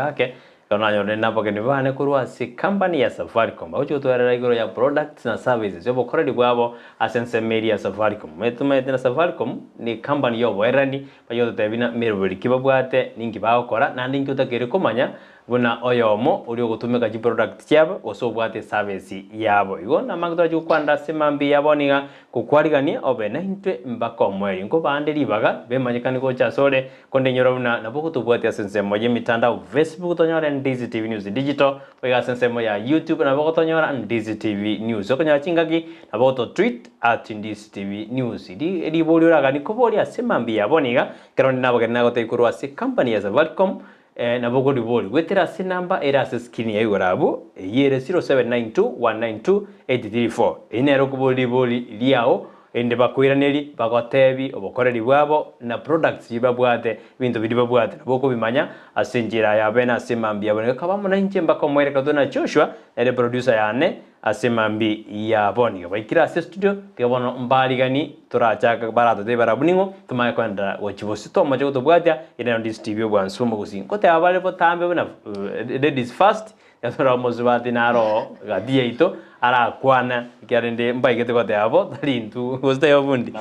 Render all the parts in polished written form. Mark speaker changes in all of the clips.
Speaker 1: ake ake, Ekero nanyorire nabageni bane korwa ase company ya Safaricom, bagochia gotwerera igoro ya products na services, obokoreri bwabo ase ensemo eria ya Safaricom. Tomaete na Safaricom ne company ya oboerani, bachia gototebia buna meroberi ki babwate, ninki bagokora, naende inki otakeire komanya buna oyomo oria ogotumeka chiproduct chiabo gose obwate eservice yabo. Igo namange torachi gokwanera ase mambia ya bono iga, gokwarigania obe naintwe mpaka omoerio. Nkobande ribaga bemanyekani gocha asore Konde inyora buna nabo ogotobwatia ase ensemo y'emitandao Facebook tonyore Ndizi TV News Digital, boigo ase ensemo ya YouTube nabo ogotonyora Ndizi TV News. Okonyora chingaki nabo ogoto tweet at Ndizi TV News. Ri ribori oraganie koboria ase mambia ya bono iga, ekero onde nabageni nagotebia korwa ase company ya Safaricom, eh, nabo okoriboria goetera ase enamba ere ase screen ya igoro abwo, eyio ere 0792192834. Eyio nere okoboria ribori riao Erinde bakoiranerie, bagoteebie obokoreri bwabo, na products chiria babwate, ebinto biria babwate, nabo okobimanya ase enchera ya bene ase emambia yabo. Nigo kaba amo nainche mpaka omoerio ekero tore na Joshua, nere producer yane ase emambia ya bono. Iga baikire ase estudio, tiga bono mbarigani torachake baratotebie barabwo ning'o, tomanye koenderera gochia bosio. Tomoche gotobwatia, ere nero Ndizi TV obwansu bw'omogusii. Nkoteba bare botambe buna ladies first, Ekero omosubati naro oo gati yaito arakwane, ekiagera rende mbaigete goteba bo, tari intwe gose taibo bundi.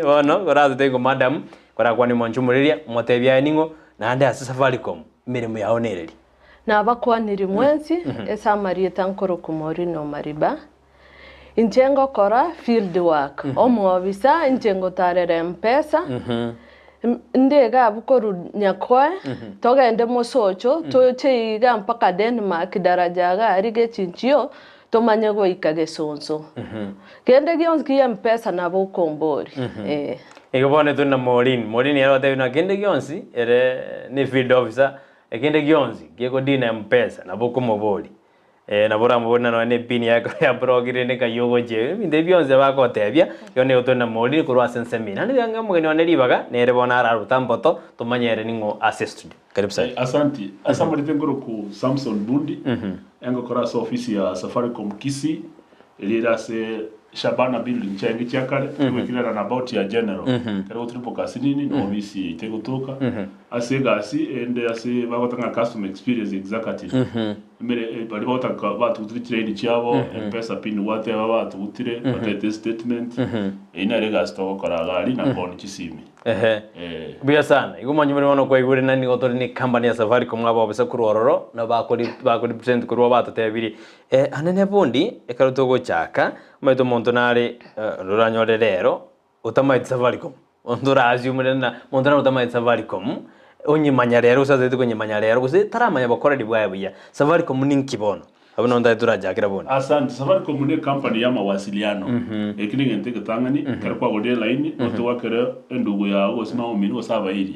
Speaker 1: Bono koratotebi ng'a madam, korakwane mwanche omoreria, motebie aye ning'o, naende ase Safaricom emeremo yao nereri.
Speaker 2: Nabakwaniri mwensi ase amarieta nkorokwa Maureen Omariba, inche ngokora field work, omoofisa, inche ngotarera mpesa, inde iga abwo korwa Nyakoe, togende Mosocho, toche iga mpaka Denmark daraja iga aria gechinchio, tomanye goika Gesonso. Kende gionsi ki mpesa nabo okomboria, eh.
Speaker 1: Igo bono tore na Maureen, Maureen ere otebi ng'a kende gionsi ere ne field officer, ekende gionsi gekodina mpesa nabo okomoboria. Ee, nabo oramobori na nonya nepini yaye ekero yabrokire rende nkai ogochia. Ebinto ebi bionsi abagotebia, igo nigo tore na Maureen korwa ase ensemo eye. Naende tiga ng'e omogeni one ribaga, nere bono araruta mboto, tomanye ere ning'o ase estudio. Karibu sana.
Speaker 3: Asanti. Ase amarete nkoroku Samson Bundi, engokora ase ofisi ya Safaricom Kisii, eria ere ase Shabana building chiaenge chia kare, goikera roundabout ya General. Ekero gotiripoka asinini, na ofisi yaito egotoka. Ase egasi ende ase bagotaka ng'a customer experience executive, emere baria bagotaka batugutire chilaini chiabo, mpesa pin gwateba batugutire, batagete estatement, eyio nere egasi togokora iga aria na koonia chisimi.
Speaker 1: Ehe.
Speaker 3: Eh.
Speaker 1: Buya sana. Igo mwanche more bono kwaigure nani nigo tore ne company ya Safaricom abaofisa korwa ororo nabo bakori bakorepresent korwa batotebirie. Eh, anene bundi ekero togochaka, omanyete omonto nare oranyore rero Otamaeti Safaricom, monto orasiumire ng'a monto nare otamaeti Safaricom, onyemanya rero gose atagete konyemanya rero gose taramanya bokoreri bwaye buya. Safaricom ninki bono? Abwo nabo ntagete torachakera bono.
Speaker 3: Asante. Safaricom ne ecompany ya mawasiliano. Eki negento egetang'ani, ekero kwagorire elaini, notogwakera endugu yago gose mama omino gose abairi,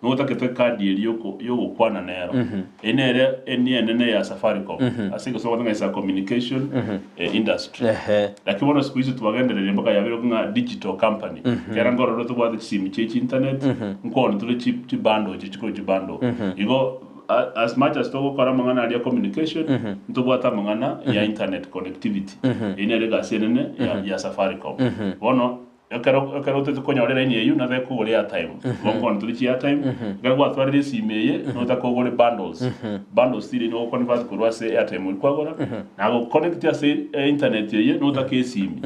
Speaker 3: notakete ekadi eria yoko yogokwana nero. Eyio nere enia enene ya Safaricom, ase egesongo bagoteba ng'a is a communication industry.
Speaker 1: Ehe.
Speaker 3: Lakini bono siku hizi twagendereire mpaka yabeire ng'a digital company. Kera nkorora tobwate chisimi chie chinternet, nkooni tore chi chibundle echi chikoro chibundle. Igo a- as much as togokora amang'ana aria communication, ntobwate amang'ana ya internet connectivity. Eyio nere egasi enene ya ya Safaricom. Bono Ekero ekero otete konyora eraini eyio nabo ekogora airtime. Igo nkooni tore chi airtime, ekero gwatwarire esimi eye, notake ogore bundles. Bundles chiria nigo ogoconvert korwa ase airtime oria kwagora, na goconnect ase einternet eye notake esimi.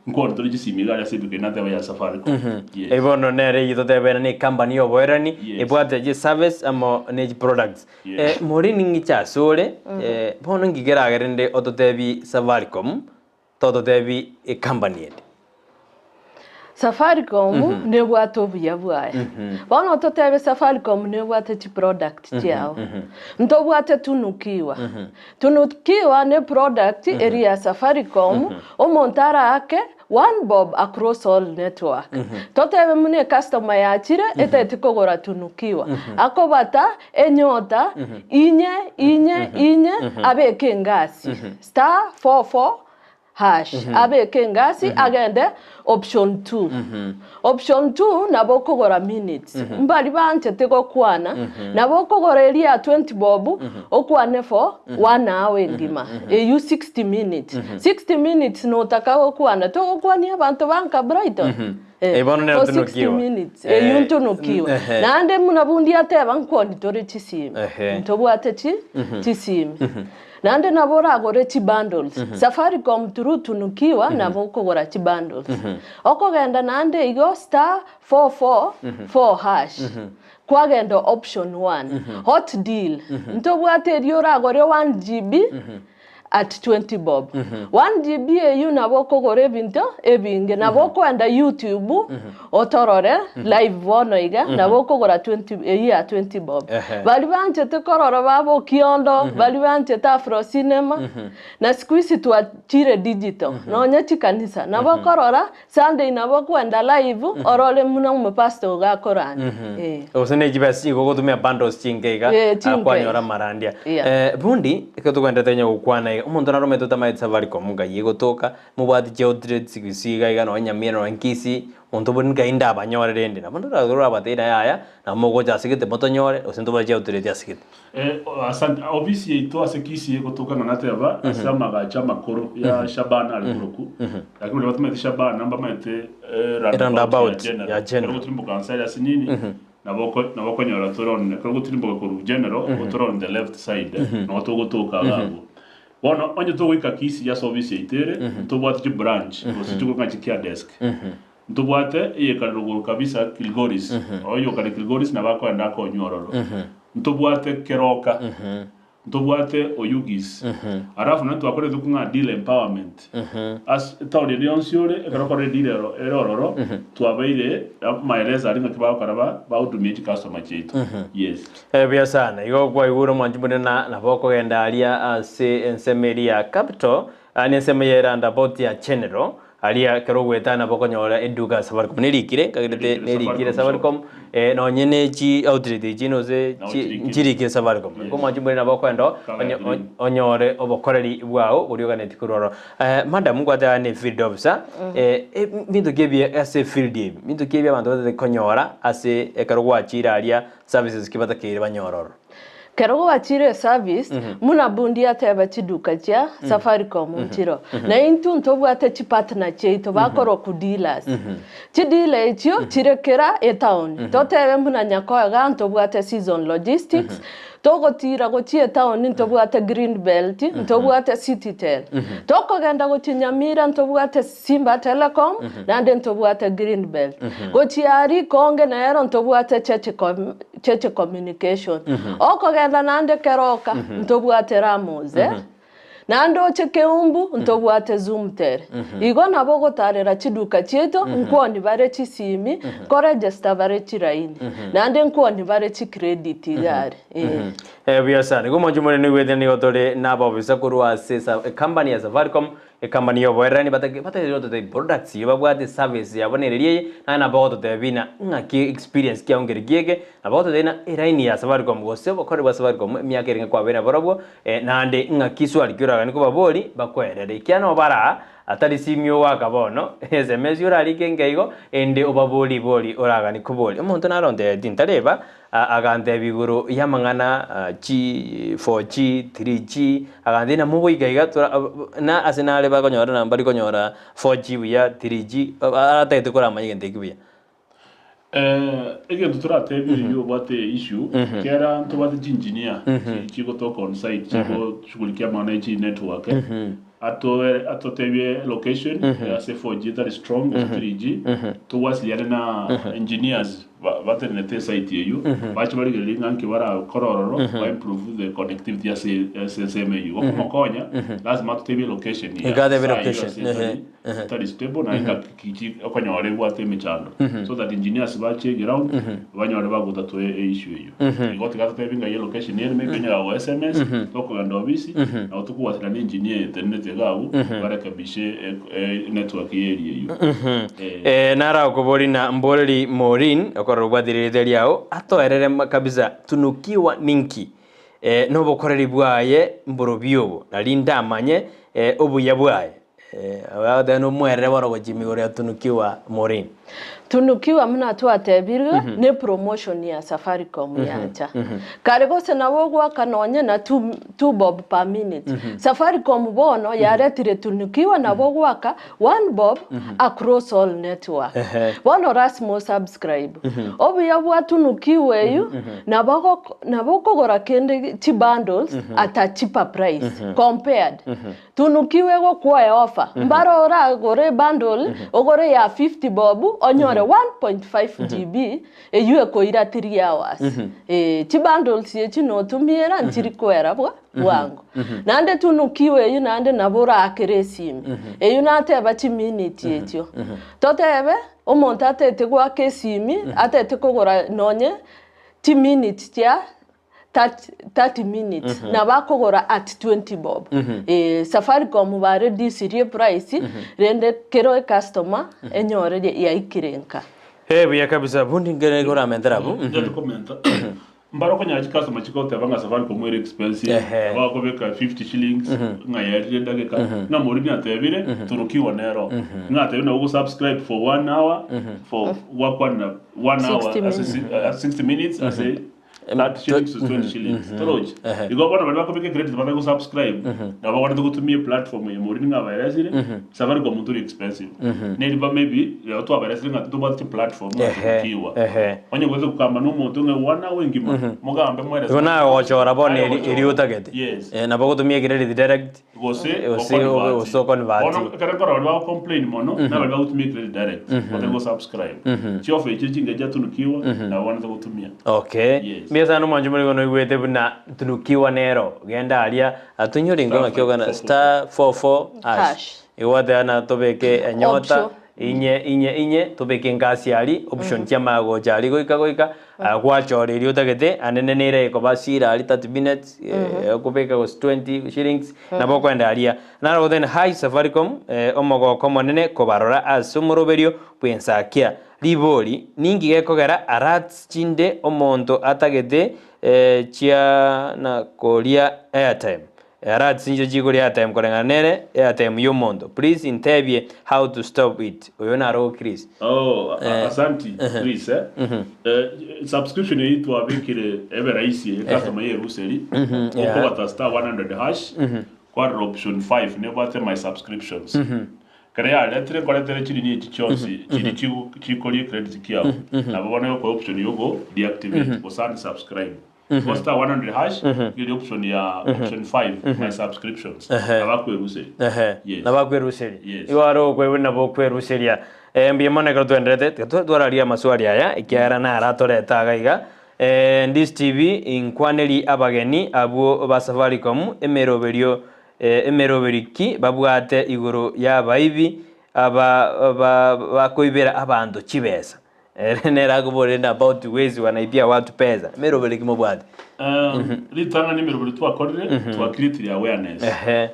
Speaker 3: Nkooni tore chisimi iga aria ase eduka eye nateba ya Safaricom. Yes.
Speaker 1: Ebi bono nere eyio totebene ne ecompany ya oboerani,
Speaker 3: Yes.
Speaker 1: ebwate chiservice amo ne chiproducts.
Speaker 3: Yes.
Speaker 1: Eh, Maureen ng'iche asore, eh, bono nki keragere rende ototebi Safaricom, Tototebi ecompany ende.
Speaker 2: Safaricom nebwate obuya bwaye. Bono totebe Safaricom nebwate chiproduct chiabo. Ntobwate Tunukiwa. Tunukiwa ne product eria ya Safaricom omonto araake one bob across all network. Totebe buna ecustomer yachire etagete kogora Tunukiwa. Akobata enyota inye inye inye abeke engasi. Star 44. hash abeke engasi agende option two. Option two nabo okogora minutes, mbari banchete gokwana, nabo okogora eria ya 20 bob okwane for one hour engima, eywo 60 minutes. 60 minutes notaka gokwana, togokwania abanto ba nka Brighton?
Speaker 1: Eh, bono nero
Speaker 2: for 60
Speaker 1: ntunukiwa.
Speaker 2: minutes,
Speaker 1: Eh,
Speaker 2: eywo ntunukiwa.
Speaker 1: ehe.
Speaker 2: Naende buna bundi ateba nkwoni tore chisimi,
Speaker 1: Ehe.
Speaker 2: ntobwate chi chisimi. Naende nabo oragore chibundles, Safaricom through tunukiwa nabo okogora chibundles. Okogenda naende igo star 444 hash, kwagenda option one, hot deal, ntobwate erio oragore 1 GB at 20 bob. 1 GB eyio nabo okogora ebinto ebinge, nabo okoenda YouTube otorore live bono iga, nabo okogora 20 eyio ya 20 bob. Baria banchete korora baba Okiondo, baria banchete Afro Cinema, na siku hizi twachire digital, nonya chikanisa, nabo okorora Sunday nabo okwenda live orore buna omopastor iga akoranda. Eh.
Speaker 1: Gose ne chibesa igo ogotumia bundles chinke iga
Speaker 2: Eh, chinke.
Speaker 1: kwanyora amarandia.
Speaker 2: Yeah.
Speaker 1: Bundi ekero togenderete onye gokwana iga omonto naromete otamaete Safaricom ngai egotoka mobwate chioutlets gose iga iga nonye Nyamira nonye Kisii monto bori ngai ndabanyore rende nabo ndorabatebie naye yaya nabo mogocha ase gete motonyore gose ntobwate chioutlet ase gete.
Speaker 3: Asante. Ofisi yaito ase Kisii egotoka ng'a nateba ase amagacho amakoro ya Shabana are koroku. Lakini baria batomanyete Shabana mbamaete
Speaker 1: Roundabout
Speaker 3: roundabout ya
Speaker 1: ya
Speaker 3: General.
Speaker 1: General.
Speaker 3: Ekero ogotirimboka nse aria ase nini nabo oko- nabo okonyora tore on ekero ogotirimboka korwa General tore on the left side nabo togotoka iga abwo. Bono onye togoika Kisii ase ofisi yaito ere ntobwate chibranch gose chigokana chi care desk. Ntobwate eyekare rogoro kabisa Kilgoris, oyokare Kilgoris nabo akoenda akonywa ororo. Ntobwate Keroka, ntobwate Oyugis, alafu naende twakorete ng'a dealer empowerment. Ase etown ende yonsi ore, ekero okorire dealer ero ere ororo, twabeire amaelezo aria ng'aki bagokora ba bahudumie chicustomer chiaito. Yes.
Speaker 1: Buya sana. Igo kwaigure omwanchi monene na nabo okogenda aria ase ensemo eria ya Capital, nensemo ya roundabout ya General, Aria ekero ogoetana nabo okonyora eduka ya Safaricom nerikire nkagerete
Speaker 3: Nerikire
Speaker 1: nerikire
Speaker 3: Safaricom
Speaker 1: Safaricom eh, nonye ne chi outlet echi nose
Speaker 3: Nabo
Speaker 1: chi
Speaker 3: chirikire.
Speaker 1: nchirikire Safaricom.
Speaker 3: Yes.
Speaker 1: Igo mwanche mbore nabo okoenda oo
Speaker 3: Kaka
Speaker 1: onyo
Speaker 3: green.
Speaker 1: onyore obokoreri bwao boria oganeti korwa ororo. Madam nkwateba ne field officer, eh, binto ki ebi ase efield ebi, binto ki ebi abanto batagete konyora ase ekero gwachire aria services ki batakeire banyore ororo?
Speaker 2: Kero gwachire eservice, buna bundi ateba chiduka chia Safaricom nchiro, na intwe ntobwate chipartner chiaito bakorokwa dealers. Chidealer echio chire kera etown. Totebe buna Nyakoe igaa ntobwate Season Logistics, togotira gochia etown ntobwate Green Belt, ntobwate Cititel. Tokogenda gochia Nyamira ntobwate Simba Telecom, naende ntobwate Green Belt. Gochia aria Ikonge nero ntobwate Cheche Com. Cheche Communication. Okogenda naende Keroka, ntobwate Ramos, eh? Naende oche Keumbu, ntobwate Zumtel. Igo nabo ogotarera chiduka chiaito, nkwoni bare chisimi, nkoregister bare chiraini, naende nkwoni bare chicredit iga aria, eh.
Speaker 1: Eh, buya sana. Igo omonche omonene oigwete nigo tore nabobisa korwa ase sa ecompany ya Safaricom, Ecompany y'oboererani batake batagete gototebia products eye babwate eservice yabo nereri eye, naende nabo bagototebia buna ng'aki experience kiabo nkeri kieke, nabo bagototebia buna eraini ya Safaricom gose obokoreri bwa Safaricom emiaka erenge kwabeire nabarobwo, naende ng'aki swali ki oraganie kobabori bakoerere. Ekiagera nabo baraa atari simi ogoaka bono, sms orarike enke igo, ende obabori ribori oraganie koboria. Omonto naro ontebetie ntareba, Agantebia igoro y'amang'ana chi 4G, 3G, agantebia ng'a mogoika iga tora na ase nare bakonyora na mbari konyora 4G buya, 3G, aratagete koramanya egento ekio buya.
Speaker 3: Egento toratebie oyio obwate issue, kera ntobwate chiengineer chigotoka on site chigoshughulikia amang'ana ya chinetwork, Atoe atotebie location ase 4G etari strong gose 3G togwasiliane na engineers ba- batenenete esite eyio bache barigererie ng'a nki barakore ororo ba improve the connectivity ase ase ensemo eyio. Gokomokonya lazima atotebie location ya
Speaker 1: Iga atebie
Speaker 3: saa eyio
Speaker 1: location,
Speaker 3: ase etari etari stable naende ngaki ki okonyora ebwate emechando so that engineers bache eground banyore bagotatua issue eyio. Igo tiga totebi ng'a location ere maybe onyara go sms tokogenda obisi nabo tokobwatana na engineer etenenete iga abwo barekebishe network ye area eyio.
Speaker 1: Eh. Narakoborie na mboreri Maureen okorora obwate rieta riao atoerere kabisa tunukiwa ninki nobokoreri bwaye mborobio obo nari ndamanye obuya bwaye. Agoteba nomwerere bono gochia igoro ya Tunukiwa Maureen.
Speaker 2: Tunukiwa buna twatebirwe ne promotion ya Safaricom yacha. Kare gose nabo ogoaka nonye na two bob per minute. Safaricom bono yaretire Tunukiwa nabo ogoaka one bob across all network. Bono lasima osubscribe. Obuya bwa Tunukiwa eywo nabo nabo okogora kende chibundles at a cheaper price compared. Tunukiwe gokwoe ofa, mbare oragore ebundle ogore ya 50 bob onyore 1.5 GB eywo ekoira 3 hours. Ee, chibundles echi notumiera nchiri koera bwa bwango. Naende tunukiwe eywo naende nabo oraakere esimi, eywo nateba chiminiti echio. Totebe omonto atete goaka esimi, atete kogora nonye chiminiti chia 30 minutes nabo akogora at 20 bob. Eh, Safaricom bareducirie price rende kero ecustomer enyore yaikire nka.
Speaker 1: Eh, buya kabisa bundi nkere koramentera abwo.
Speaker 3: Nchete komenta mbare okonyora chicustomer chigoteba ng'a Safaricom ere expensive bakobeka 50 shillings ng'a yarire edageka ng'a Morini atebire turukiwa nero ng'a atebire nabo ogosubscribe for one hour for gwakwanera one hour
Speaker 2: 60
Speaker 3: ase 60 minutes ase 30 shillings to 20 shillings torochi igo bono baria bakobeka ecredit batari gosubscribe nabo bagwenerete gotumia eplatform eye Morini ng'a abaeresire Safaricom ntori expensive neri ba maybe rero twabaeresire ng'a tobwate chiplatform ng'a turukiwa onye gose kogamba na omonto ng'a one hour engima mogambe mwerese
Speaker 1: Igo naye ogochora bono
Speaker 3: Aye
Speaker 1: eri
Speaker 3: ogochora.
Speaker 1: eri otagete.
Speaker 3: Yes.
Speaker 1: Eh, nabo ogotumia ecredit direct.
Speaker 3: Gose
Speaker 1: Gose
Speaker 3: okonvert.
Speaker 1: gose okonvert.
Speaker 3: Bono ekero nkorora baria bago complain mono na baria bagotumia ecredit direct batari go subscribe. Chiofa echio chingencho chiatunukiwa nabo bagwenerete gotumia.
Speaker 1: Okay.
Speaker 3: Yes.
Speaker 1: Mbuya sana omwancho more igo noigwete buna tunukiwa nero. Genda aria atunyore ingo ng'aki okana
Speaker 2: Star
Speaker 1: star 44 hash.
Speaker 2: Hash.
Speaker 1: Igo gwateba na tobeke enyota
Speaker 2: Option.
Speaker 1: inye inye inye tobeke engasi aria option chiamanya gocha aria goika goika Gwachora eria otagete, anene nere ekoba sira aria 30 minutes, okobeka gose 20 shillings, nabo okoenda aria. Naro goteba hi Safaricom, omogoko omonene kobarora ase omoroberio bw'ensakia. Ribori, ninki gekogera alerts chinde omonto atagete chia na koria airtime? Alerts nicho chikoria airtime koreng'ana nere airtime y'omonto. Please intebie how to stop it. Oyo naro Chris.
Speaker 3: Oh, asanti Chris eh. Subscription eye twabekire ebe rahisi eye customer ye eruseri okobata star 100 hash kwarora option 5 nebwate my subscriptions kere yaretire nkoretere chirini echi chionsi chiri chikoria ecredit kiao nabo bono egokoa option yogo deactivate gose unsubscribe Igo star 100 hash eri option ya option 5 my subscriptions abakweruseria.
Speaker 1: Ehe,
Speaker 3: Yes.
Speaker 1: nabakweruseria.
Speaker 3: Yes.
Speaker 1: Igo are okwebwa nabokweruseria. Eh, mbuya mono ekero twenderete, tiga twararia amaswali aya, ekiagera naro atoreta iga iga. Eh, Ndisi TV, inkwaneri abageni abwo ba Safaricom, emeroberio eh, emeroberi ki babwate igoro y'abaibi aba ba bakoibera abanto chibesa. Ere nere akoborende about wezi wanaibia watu pesa. Emeroberi ki mobwate?
Speaker 3: Ritang'ani emeroberi twakorire, twacreatire awareness.
Speaker 1: Ehe.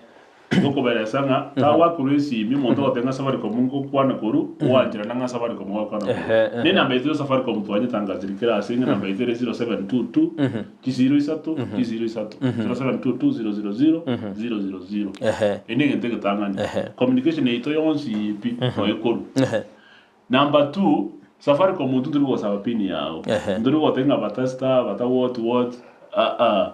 Speaker 3: Tokoberesa ng'a tagwakorwa esimi omonto ogoteba ng'a Safaricom ngokwana korwa, gwancherana ng'a Safaricom ogokwana korwa.
Speaker 1: Ehe, ehe.
Speaker 3: Ne enamba yaito ya Safaricom twanyetangasirie kera ase ng'a enamba yaito ere 0722 chisiro isato chisiro isato 0722 000 000.
Speaker 1: Ehe.
Speaker 3: Eye negento egetang'ani.
Speaker 1: Ehe.
Speaker 3: Communication yaito yonsi pi noekorwa.
Speaker 1: Ehe.
Speaker 3: Number two, Safaricom intwe ntori gosaba pin yao.
Speaker 1: Ehe.
Speaker 3: Ntori goteba ng'a bata star, bata what what, aa.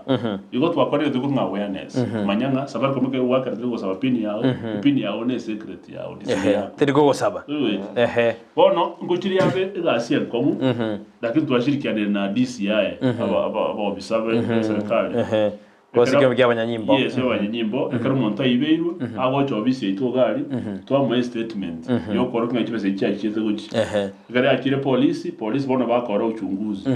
Speaker 3: Igo twakorire tokori ng'a awareness. Manya ng'a Safaricom ekero gwakera tori gosaba pin yao, pin yao ne secret yao, ni siri
Speaker 1: Ehe.
Speaker 3: yako.
Speaker 1: Teri kogosaba.
Speaker 3: Oigwete?
Speaker 1: Ehe.
Speaker 3: Bono ngochiria abe egasi enkong'u, lakini twashirikianire na DCI, aba aba abaofisa be serikali.
Speaker 1: Ehe. Gose
Speaker 3: Ekero-
Speaker 1: ekiombe kia abanyanyimbo.
Speaker 3: Yes, abanyanyimbo, ekero omonto aibeirwe, agocha ofisi yaito iga aria, twamoa estatement yokorokia ng'a chibesa echi chiachiete gochia.
Speaker 1: Ehe.
Speaker 3: Ekero yachire polisi, polisi bono bakora uchunguzi,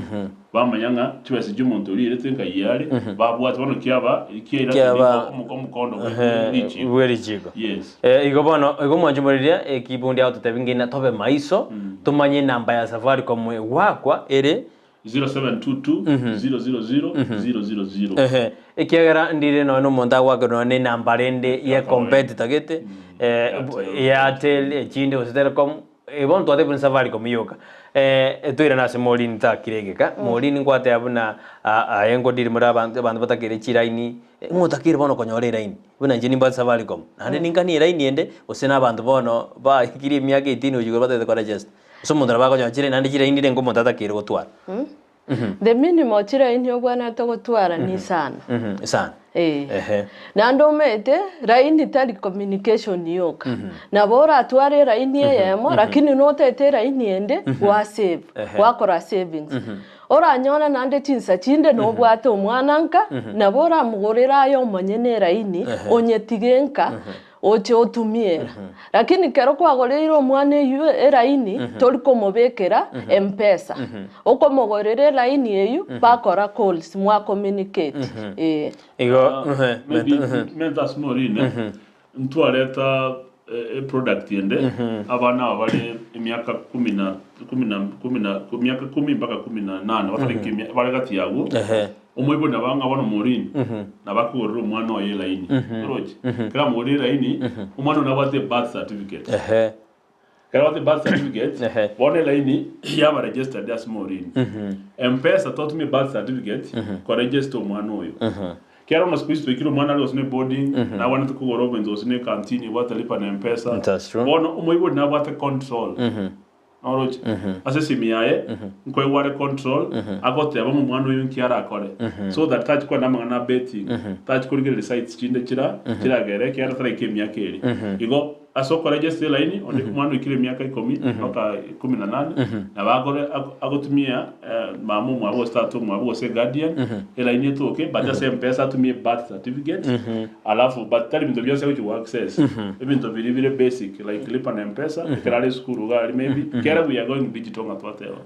Speaker 3: bamanya ng'a chibesa chia omonto oria oirete nkai are, babwate bono kiaba kiaira
Speaker 1: Kiaba-
Speaker 3: omokondo bwe
Speaker 1: Ehe,
Speaker 3: richiko.
Speaker 1: bwe richiko.
Speaker 3: Yes.
Speaker 1: Eh, igo bono igo mwanchumoriria ekibundi agototebia ng'ina tobe maiso tomanye enamba ya Safaricom egwakwa ere
Speaker 3: 0722 000 000.
Speaker 1: Ehe, ekiagera ndire nonya na omonto agoakerwa nonya na enamba rende ye competitor gete, eh,
Speaker 3: Airtel.
Speaker 1: Airtel, echinde gose Telecom, eh, bono twatebire Safaricom yoka. Eh, toirane ase Maureen takire egeka. Maureen nkwateba buna ah, aye nkodiri more abanto abanto batakere chiraini, ng'o otakeire bono konyora eraini? Buna inche nimbwate Safaricom, naende ninkanie eraini ende, gose na abanto bono baikire emiaka eighteen gochia igoro batagete koregister. Gose omonto nabo akonyora chiraini naende chiraini renge omonto atakeire gotwara.
Speaker 2: The minimum chiraini obwenerete gotwara ni isano.
Speaker 1: Isano.
Speaker 2: Eh.
Speaker 1: Ehe.
Speaker 2: Naende omanyete raini tari communication yoka. Nabo oratware eraini eyemo lakini notete eraini ende gwasave,
Speaker 1: Ehe.
Speaker 2: gwakora savings. Oranyore naende chinsa chinde nobwate omwana nka, nabo oramogorere aye omonyene eraini onyetige nka oche otumie era. Lakini kero kwagoreire omwana eywo eraini, tori komobekera mpesa, okomogorera eraini eywo bakora calls mwa communicate eh.
Speaker 1: Igo
Speaker 3: Maybe menta ase morine ntwareta eproduct ende abana aba bare emiaka kumi na kumi na kumi na emiaka kumi mpaka kumi na nane batariki emia bare gati yabwo Omoibori nabo ang'a bono Maureen nabo akogorera omwana oye elaini. Oroche? Ekero amogorire elaini, omwana oyo nabwate ebirth certificate.
Speaker 1: Ehe.
Speaker 3: Ekero abwate ebirth certificate,
Speaker 1: Ehe.
Speaker 3: bono elaini yaba registered ase Maureen. Mpesa totumia ebirth certificate koregister omwana oyo. Kero bono siku hizi twaikire omwana are gose ne boarding, nabwanete kogora obonto gose ne ecanteen ebwate lipa na mpesa.
Speaker 1: That's true.
Speaker 3: Bono omoibori nabwate control. Noroche? Ase esimi yaye nkoegwa are control agoteba ng'a omwana oyo nki arakore so that tachi kwana amang'ana a betting tachi korigereria sites chinde chira chiragere ekiagera taraika emiaka eria. Igo ase okoregister elaini onde omwana oikire emiaka ikomi mpaka kumi na nane nabo akore agotumia mama omwabo gose tata omwabo gose eguardian elaini etoke but ase mpesa atumie birth certificate Alafu but tari binto bionsi agochi go access ebinto biria bire basic like lipa na mpesa ekero are esukuru iga aria maybe kera we are going digital ng'a twateba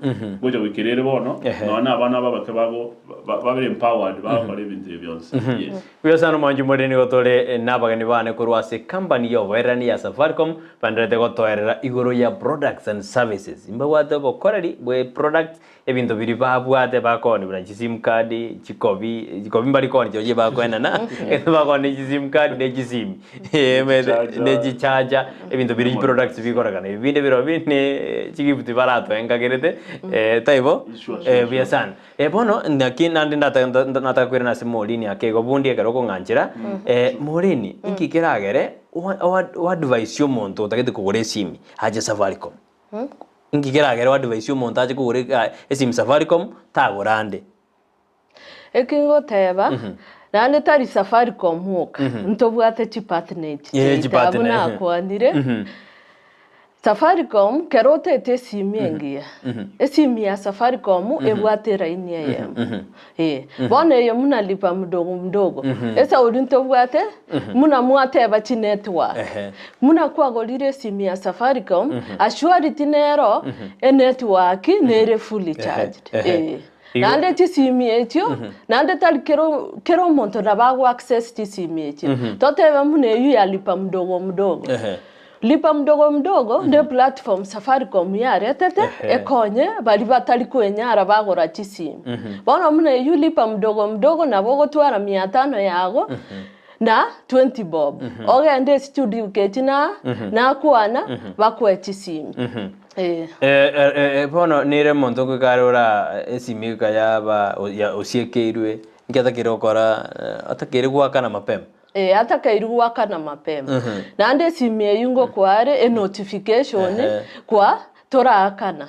Speaker 3: gocha goikera ere bono nonya na abana aba abake bago babere empowered bagokora ebinto ebi bionsi yes.
Speaker 1: Buya sana omwanchi more nigo tore nabageni bane korwa ase company y'oboererani ya Safaricom baendererete gotoerera igoro ya products and services. Mbabwate obokoreri bwe products Ebinto biria babwate bakoonia buna chisim card, chikobi, chikobi mbari koonia chirochio bakoenana, bakoonia chisim card ne chisimi ne chicharger, ebinto biria chiproducts bikorekana. Ebi binde birobio ne chigift baratoe nkagerete, taibo?
Speaker 3: Sure, sure,
Speaker 1: Buya
Speaker 3: sure.
Speaker 1: sana. Bono naki naende ndata nataka koirana ase Maureen ake igo bundi ekero okong'anchera, Maureen, inki keragere oa oadvise omonto otagete kogora esimi ache Safaricom? Inki keragere oadvise omonto ache kogora ega esimu Safaricom tagora ande?
Speaker 2: Eki ngoteba, naende tari Safaricom oka, ntobwate chipartner echi
Speaker 1: Eh,
Speaker 2: chiaito
Speaker 1: chipartner,
Speaker 2: abwo
Speaker 1: ehe.
Speaker 2: nakwanire. Safaricom kero otaete esimi engiya, esimi ya Safaricom ebwate eraini eyemo, eh. Bono eye muna lipa mdogo mdogo, esauri ntobwate Buna mwateba chinetwork,
Speaker 1: Ehe.
Speaker 2: buna kwagorire esimi ya Safaricom, assurity nero enetwork nere fully charged.
Speaker 1: Ehe.
Speaker 2: Eh.
Speaker 1: Igo-
Speaker 2: Naende chisimi echio, naende tari kero kera omonto nabo ago access chisimi echio. Totebe buna eywo ya lipa mdogo mdogo.
Speaker 1: Ehe.
Speaker 2: Lipa mdogo mdogo ne platform Safaricom yaretete
Speaker 1: Ehe.
Speaker 2: ekonye baria batari kwenyara bagora chisimi. Bono buna eywo lipa mdogo mdogo nabo ogotwara mia tano yago na 20 bob. Ogende estudio echi na nakwana bakoe chisimi. Eh.
Speaker 1: Bono nere omonto ngoika are ora esimi goika yaba osiekeirwe, inki atakeire gokora atakeire goakana mapema.
Speaker 2: Ee, atakairwe goakana mapema. Naende esimi eyio ngokoa are enotification kwa toraakana.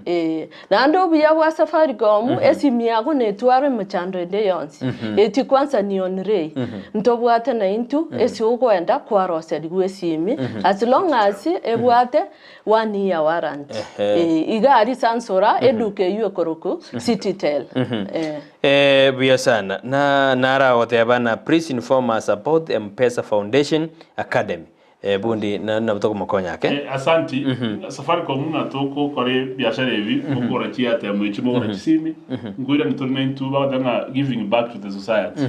Speaker 2: Ee, naende obuya bwa Safaricom, esimi yago netware emechando ende yonsi. Eti kwanza ni on ray. Ntobwate naintwe ase ogoenda kwaroserigwa esimi as long as ebwate one year warranty. Ee, iga aria Sansora eduka eyio ekorokwa Cititel. Ee.
Speaker 1: Eh, buya sana. Na naragoteba na please inform us about Mpesa Foundation Academy. Eh, bundi na nabo tokomokonya ake.
Speaker 3: Eh, asanti Safaricom ng'a togokora ebiashara ebi mokogora chi airtime echi mogora chisimi nkoirani tore naintwe bagoteba ng'a giving back to the society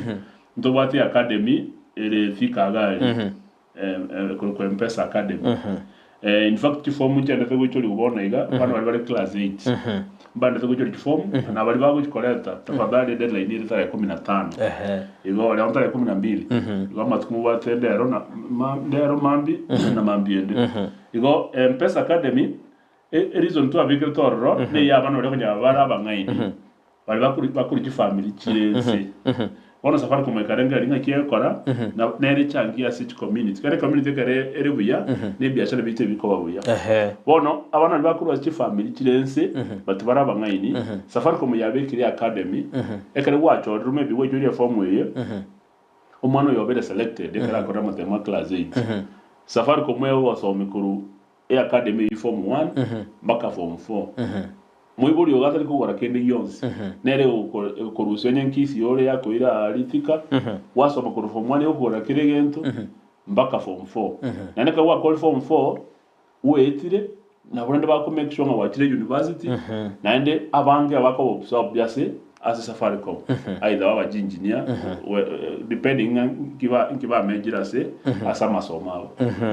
Speaker 3: ntobwate academy ere Thika iga aria Ekorokwa Mpesa Academy. In fact chifomu nchiendete goichorigwa bono iga, abana baria bare class 8 mbaendete goichoria chifomu, na baria bagochikoreta tafadhali edeadline ere tarehe kumi na tano. Igo leo tarehe kumi na mbili, igo amatuko mobwate ndero na ma ndero mambia na mambia ende. Igo Mpesa Academy. Ereason twabekerete ororo neye abana baria okonyora bare abang'aini baria bakori bakori chifamiri chire nse. Bono Safaricom ekarengereria ng'aki egokora na nere echangie ase chicommunity. Ekero ecommunity ekero ere buya na ebiashara biaito ebikoba buya. Bono abana baria bakorwa ase chifamiri chire nse but bare abang'aini, Safaricom yabekire academy ekero gwachorire maybe gwaichoire eform eye, omwana oyo obere selected ekero akorire amatemo a class eight, Safaricom egogosomia korwa Eacademy eyio form one mpaka form four. Moibori ogo atari kogora kende gionsi, nere egokorusia onye nkisi ore yakoira aa ritika, gwasoma korwa form one egokogorera kera egento mpaka form four. Naende ekero gwakorire form four, gweetire, nabo rende bako make sure ng'a gwachire university, naende abange abakoba absorbed ase ase Safaricom, either babe chiengineer, depending ng'a nki ba nki bamejire ase ase amasomo abo.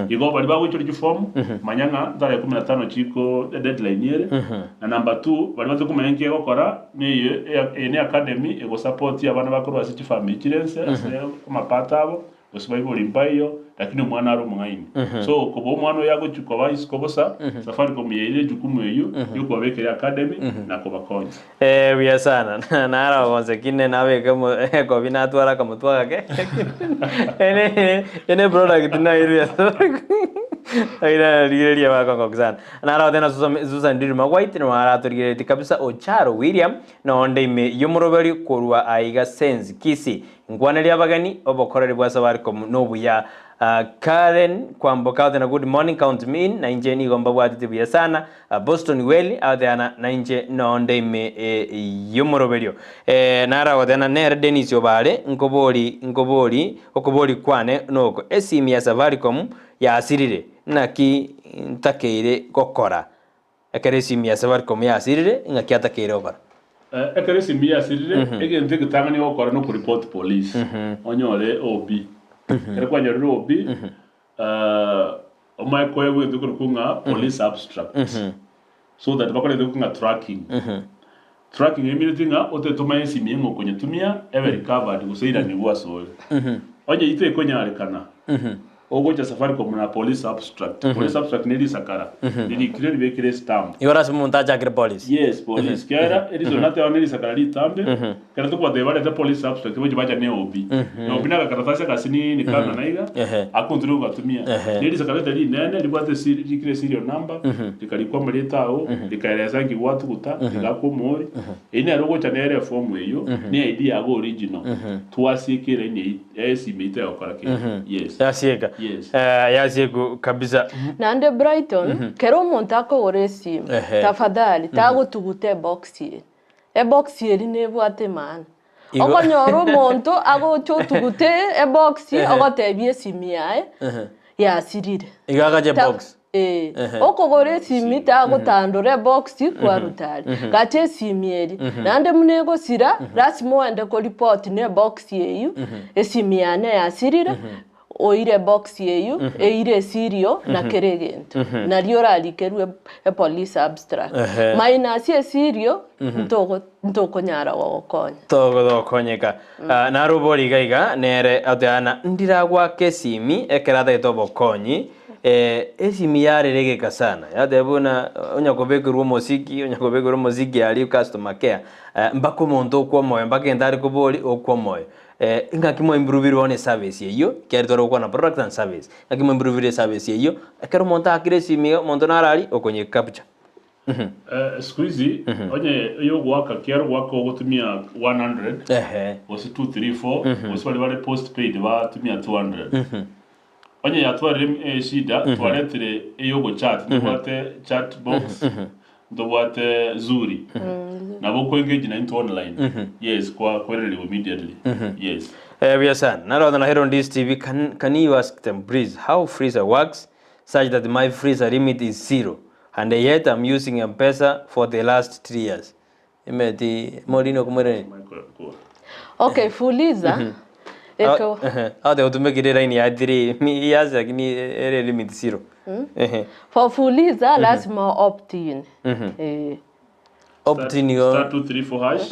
Speaker 3: Igo baria bagoichoria chiform, manya ng'a tarehe kumi na tano chiko deadline ere, na number two, baria batari komanya nki egokora, neye eye ne academy egosupport abana bakorwa ase chifamiri chire nse ase amapato abo, Gose baibori mbaiyo, lakini omwana are omong'aini. So koba omwana oyo agochia koba isiko bosa, Safaricom yairire ejukumu eyio yokobabekera academy na kobakonya.
Speaker 1: Eh, buya sana. Naro gonse kine nabeke ekobi natwara akamotwe agake. Ene ene product nairwe ya Safaricom. Lakini rigereria bakongoki sana. Naro tena Susan Susan Ndirima White nigo aratorigereretie kabisa Ocharo William nonde ime y'omoroberi korwa aiga Sense Kisii. Nkwanerie abageni, obokoreri bwa Safaricom nobuya. Karen Kwamboka agoteana good morning count me in, nainche nigo mbabwatete buya sana. Boston Welly agoteana nainche nonde ime y'omoroberio. Naro agoteana nere Dennis Obare nkobori nkobori okobori kwane noko esimi ya Safaricom yasirire naki ntakeire gokora? Ekero esimi ya Safaricom yasirire, ing'aki atakeire gokora?
Speaker 3: Ekero esimi yasirire, egento egetang'ani ogokora nokoripoti police, onyore OB. Ekero kwanyorire OB, omanye koegwa egento ekorokwa ng'a police abstract, so that bakore egento ekorokwa ng'a tracking. Tracking emineti ng'a otete omanye esimi eye ng'a okonyetumia ebe recovered gose eiranigwe asore. Onye eyio tekonyarekana, ogocha Safaricom na police abstract. Police abstract ne risakara ririkire ribekire estamp.
Speaker 1: Igoro ase omonto achakire police.
Speaker 3: Yes, police. Kiagera eriso nateba ne risakara ritambe, ekero tokobatebia barete police abstract boche bacha ne OB. OB na agakaratasi agasinini kang'ana iga, akontire gogatumia. Ne risakara ritari rinene ribwate esi rikire serial number, rikarikwa amarieta ao, rikaeresa nki gwatuguta, rigakwa omouri. Eyio nere ogocha nere eform eyio, ne ID yago original, twasieka eraini eyio esimi eyio tegokora kende. Yes.
Speaker 1: Yasieka.
Speaker 3: Yes.
Speaker 1: Yasieku kabisa.
Speaker 2: Naende Brighton, kera omonto akogora esimu, tafadhali tagotuguta ebox eye. Ebox eria nebwate emaana.
Speaker 1: Igo-
Speaker 2: Okonyora omonto agocha otugute ebox ogotebia esimi yaye yasirire.
Speaker 1: Igo agache
Speaker 2: Ta-
Speaker 1: box.
Speaker 2: Eh, okogora esimi tagotandora ebox kwaruta aria. Gacha esimi eria. Naende buna egosira, lasima ogende koripoti na ebox eywo, esimi yane yasirire, oire ebox eywo, eire esirio na kera egento. Nario orarikerwe epolice abstract. Minus esirio, ntogo ntokonyara gogokonya.
Speaker 1: Togokonyeka. Naro obori iga iga nere ateana ndiragwake esimi ekero atagete obokonyi esimi yarera egeka sana yateba buna onya kobekerwa omosiki onya kobekerwa omosiki aria customer care mpaka omonto okwa omoyo mpaka egento are kobori okwa omoyo. Ng'aki mwaimpruvire bono eservice eyio ekiagera tware gokwana products and service ng'aki mwaimpruvire eservice eyio ekero omonto aakire esimi iga omonto naro aria okonye capture.
Speaker 3: Siku hizi onye oyogoaka kiaro goaka ogotumia 100
Speaker 1: Ehe.
Speaker 3: gose 234 gose baria bare postpaid batumia 200 onye yatwarire eshida twaretire eyogochat ntobwate chat box ntobwate zuri nabo okoengage na intwe online yes kwa kwererigwa immediately yes.
Speaker 1: Buya sana. Narora na Heron Dis TV, can, can you ask them please how freezer works such that my freezer limit is zero and yet I'm using Mpesa for the last 3 years. Emeti Maureen okomoiraneria.
Speaker 2: Okay, fuliza eko
Speaker 1: Ate otumekire line ya 3 years lakini ere limit zero. Ehe.
Speaker 2: for fuliza lazima opt in. Eh.
Speaker 1: Opt in igo
Speaker 3: Star 234 hash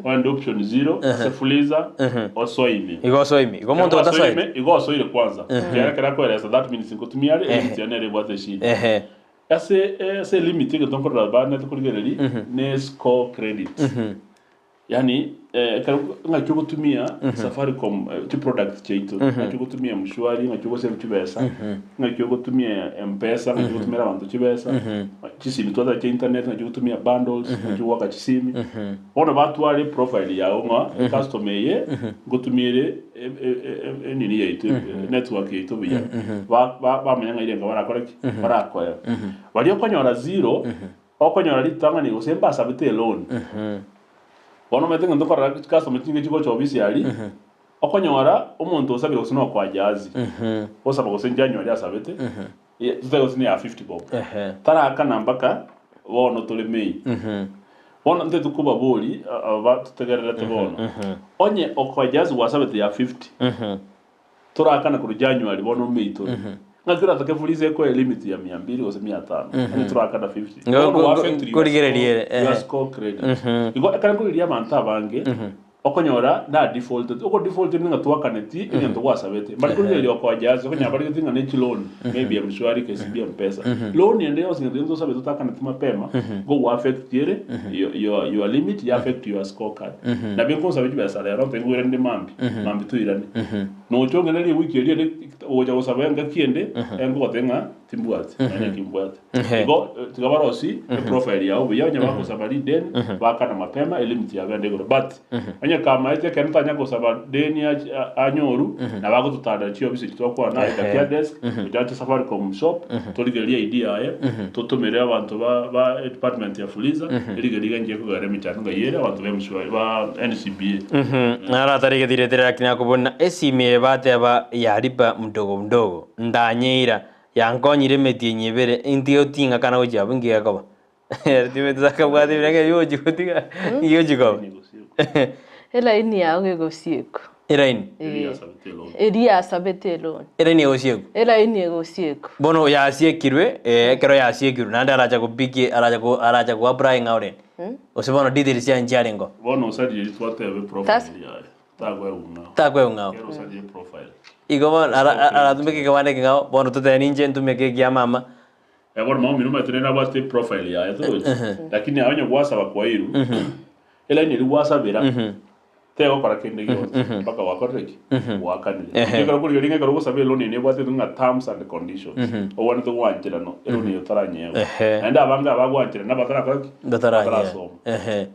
Speaker 3: oende option 0 ase fuliza osoime
Speaker 1: igo osoime. Igo omonto otasoete.
Speaker 3: Osoime, igo osoire kwanza kiara kera akoeresa that means nkotumia are limit yane ere ebwate eshida
Speaker 1: Ehe.
Speaker 3: Ase ase limit egento nkorora banete korigereria ne score credit. Yaani ekero ng'aki ogotumia Safaricom chiproduct chiaito, ng'aki ogotumia M-Shwari, ng'aki ogosave chibesa, ng'aki ogotumia M-Pesa, ng'aki ogotumera abanto chibesa, chisimi twateba chia internet, ng'aki ogotumia bundles, ng'aki ogoaka chisimi. Bono batware eprofile yago ng'a ecustomer eye ngotumia ere enini yaito, network yaito buya. Bamanya ng'a irenga barakore ki? Barakoe. Baria okonyora zero, Okonyora ritang'ani gose mbasabete eloan. Bono omanyete ng'a ntokorora chicustomer chinge chigocha ofisi aria, okonyora omonto osabire gose nokoa jahazi, osaba gose January asabete, totabe gose neya 50 bob, tarakana mpaka bono tore May. Bono ntete kobabori aba totegererete bono, onye okoa jahazi gwasabete ya 50, Torakana korwa January bono May tore. Ng'aki oratoke fuliza ekoe limit ya mia mbili gose mia tano. Onye torakana 50.
Speaker 1: Ngo-
Speaker 3: Bono
Speaker 1: ngo-
Speaker 3: gwa affect your
Speaker 1: nkorigereria ere,
Speaker 3: score, your
Speaker 1: ehe.
Speaker 3: score credit. Igo ekero nkorigereria abanto abange okonyora na defaulted. Oko defaulted ng'a twakaneti egento gwasabete. Mbari korigereria okoa jasi okonyora barigeti ng'a ne chiloan maybe M-Shwari, KCB M-Pesa. Loan ende yonsi ngento gento osabete otakaneti mapema igo gwa affect ere your, your, your limit ya affect your scorecard. Nabo nkonsabe chibesa rero nte nkoirane inde mambia. Mambia toirane. Nocha ong'enerie ewiki eria ere ogocha gosaba engaki ende, engogotebia ng'a timbwati, nonya ki mbwate. Igo tiga barosie eprofile yao buya, onye bagosaba rideni, bakana mapema elimit yabo ende igoro. But onye kamaete ekero tanya gosaba deni anyoru, nabo agototandera chiofisi echi twakwana aye Gakia desk, ochache Safaricom shop, torigererie ID yaye, totomere abanto ba ba edepartment ya Fuliza, erigererie iga inche ekogera emechando ng'ai ere abanto ba M-Shwari ba NCBA.
Speaker 1: Naro atarigetiretire lakini akobuna esimi eye bateba yaripa mdogo mdogo ndanyeira yankonyire emetienyi ebere intige oting'akana gochia abwo inki gekoba timanyeti akabwate ebirengo ebio ogochia gotiga inki gochia koba
Speaker 2: Elaini yao egosiekwa.
Speaker 1: Elaini?
Speaker 2: Eria yasabete eloni.
Speaker 1: Elaini egosiekwa?
Speaker 2: Elaini egosiekwa.
Speaker 1: Bono yasiekirwe, ekero yasiekirwe naende aracha gopiki aracha ko aracha go apply ng'a orende? Gose bono details chiaye nchiarengeo?
Speaker 3: Bono osaririe twatebe
Speaker 2: Sasa.
Speaker 3: profile yaye takwegung'ao.
Speaker 1: Takwegung'ao.
Speaker 3: Kero osaririe profile.
Speaker 1: Igo bono ara aratumeke ekebande ekeng'ao, bono totebe ninche ntumeke ekia mama.
Speaker 3: Bono maombi nomanyete nere nabwate profile yaye torochi, lakini aye onye gwasaba kwairwe, elaini eria gwasabera tegokora kende gionsi mpaka gwakorire ki? Gwakanire. Inche ekero okorigereria ng'a ekero ogosaba eloan eye nebwate egento ng'a terms and conditions, obwenerete gwancherana eloan eye otaranyewa. Naende abange abagwancherana batarakora ki? Batarasoma.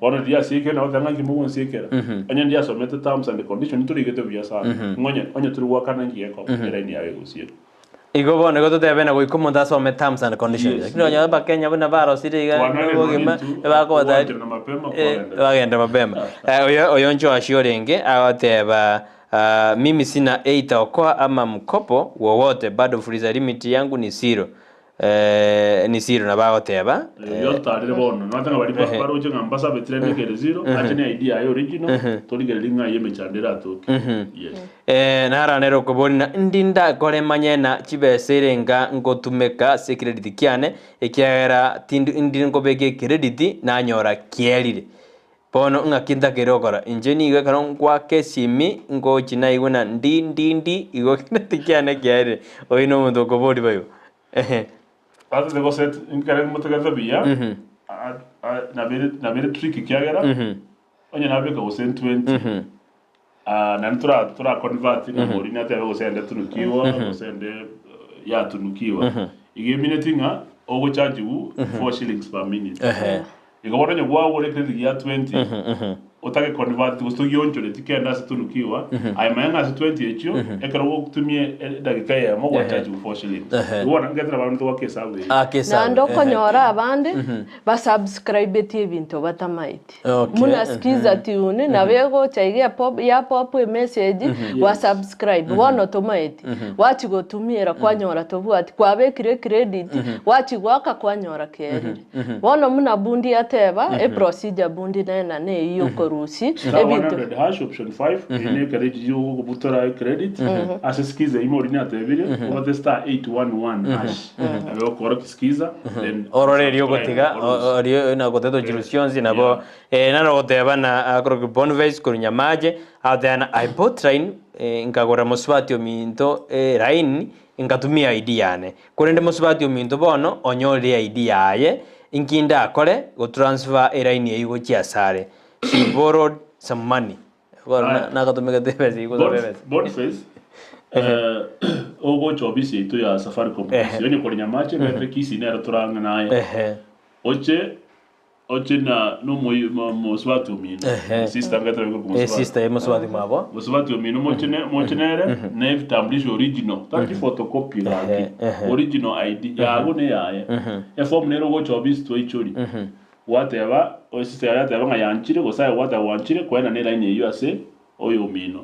Speaker 3: Bono riria asiekire nabo bateba ng'a inki mogonsiekera? Onye ndiasomete terms and conditions ntorigete buya sana, ng'a onye onye tori goakana inki gekoba? Elaini yago egosiekwa.
Speaker 1: Igo bono igo totebe na goika omonto asome terms and conditions.
Speaker 3: Yes,
Speaker 1: Lakini onye abakenya buna barosire iga
Speaker 3: Twanarire
Speaker 1: obogima
Speaker 3: nonye intwe,
Speaker 1: ebakobata
Speaker 3: ogwancherana mapema kwagenda.
Speaker 1: bagenda mapema. Oyo oyo Joash orenge agoteba ah, mimi sina either okoa ama mkopo wowote bado fuliza limit yangu ni zero. Ni zero nabo agoteba.
Speaker 3: Yotarire bono nomanyete ng'a baria baroche ng'a mbasabetire emeka ere zero ache ne ID yaye original torigererie ng'a emechando eratoke yes.
Speaker 1: Naro nere okoboria ng'a ndi ndakore manye na chibesa ere enga ngotumeka ase ecredit kiane, ekiagera tindi ndi nkobeka ecredit nanyora kierire. Bono ng'aki ntakeire gokora? Inche nigo ekero nkwaka esimi ngochi naigwe na ndi ndi ndi igo credit kiane kiaerire. Oyio na omonto okoboria boigo. Ehe.
Speaker 3: Ase gose nkere motegerete buya nabere nabere tricky ekiagera onye nabeka gose 20 naende tora tora convert ng'a mori natebe gose ende tunukiwa gose ende yatunukiwa iga emineti ng'a ogochajiwu 4 shillings per minute. Igo bono onye gwagora ecredit gia 20 otake convert gose togionchoreti kende ase tunukiwa, aye manya ng'a ase 20 echio ekero ogotumia edagika eyemo gwachachigwa 4 shillings. Igo bono ngetera abanto goaka esabu eyio.
Speaker 1: Aka esabu,
Speaker 2: Naende
Speaker 1: ehe.
Speaker 2: okonyora abande basubscribetie ebinto batamaeti.
Speaker 1: Okay,
Speaker 2: Buna skiza tune nabo egocha iga epop ya pop emessage gwasubscribe bono tomaeti. Gwachia gotumiera kwanyora tobwati, kwabekire ecredit gwachia goaka kwanyora kerire. Bono buna bundi ateba, eprocedure bundi nena neyio okorusia
Speaker 3: Star
Speaker 2: ebinto.
Speaker 3: 100 hash option 5 eyio ne ekereti yogobutora ecredit ase skiza eyio Maureen atebire obate star 811 hash nabe okorokia skiza then
Speaker 1: Orore erio
Speaker 3: subscribe,
Speaker 1: ogotiga
Speaker 3: orusie.
Speaker 1: orio nagoteta ochirusia onsi nabo naro ogoteba na akorokwa Boniface korwa Nyamache agoteba na I bought line nkagora mosubati ominto line. Inkatumia ID yane. Korende mosubati ominto bono onyorire ID yaye, inki ndakore gotransfer eraini eyio gochia asare? She borrowed some money. Bono
Speaker 3: Aya.
Speaker 1: nagatumegete ebesa eyio gosaba ebesa.
Speaker 3: Boniface, eh, ogocha ofisi yaito ya Safaricom Kisii, onye kore Nyamache, bete Kisii nero torang'e naye. Oche Oche na nomoi mo- mosubati omino.
Speaker 1: Ehe.
Speaker 3: Sister ngatebe korokwa
Speaker 1: Eh,
Speaker 3: mosubati.
Speaker 1: sister ye mosubati mwabo.
Speaker 3: Mosubati omino moche ne moche nere na ebitambulisho original tari chiphotocopy gaki
Speaker 1: Ehe, ehe.
Speaker 3: original ID yago ne yaye eform nere ogocha ofisi twaichori gwateba oyo sister yaye ateba ng'a yanchire gose aye gwateba gwanchire koena ne line eywo ase oyo omino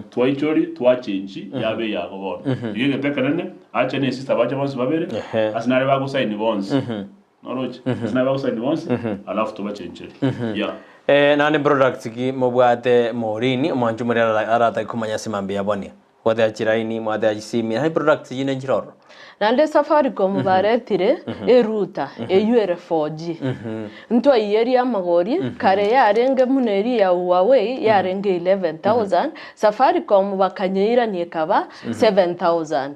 Speaker 3: twaichori twachenchi yabe eyago bono igo egento ekenene ache ne sister bache bonsi babere
Speaker 1: Ehe.
Speaker 3: ase nare bagosaini bonsi Noroche? Ase nabe bagosaini bonsi, alafu tobachencherie. Yeah.
Speaker 1: Eh, naende products ki mobwate Maureen, omwanchi omoria ara- aratake komanya ase mambia ya bonia? Mwate ya chiraini, mwate ya chisimi, yaani products chinde nchire ororo.
Speaker 2: Naende Safaricom baretire erouter eywo ere 4G. Ntwaiyerie amagori, kare yarenge buna eria ya Huawei yarenge 11,000, Safaricom bakanyeirania ekaba 7,000.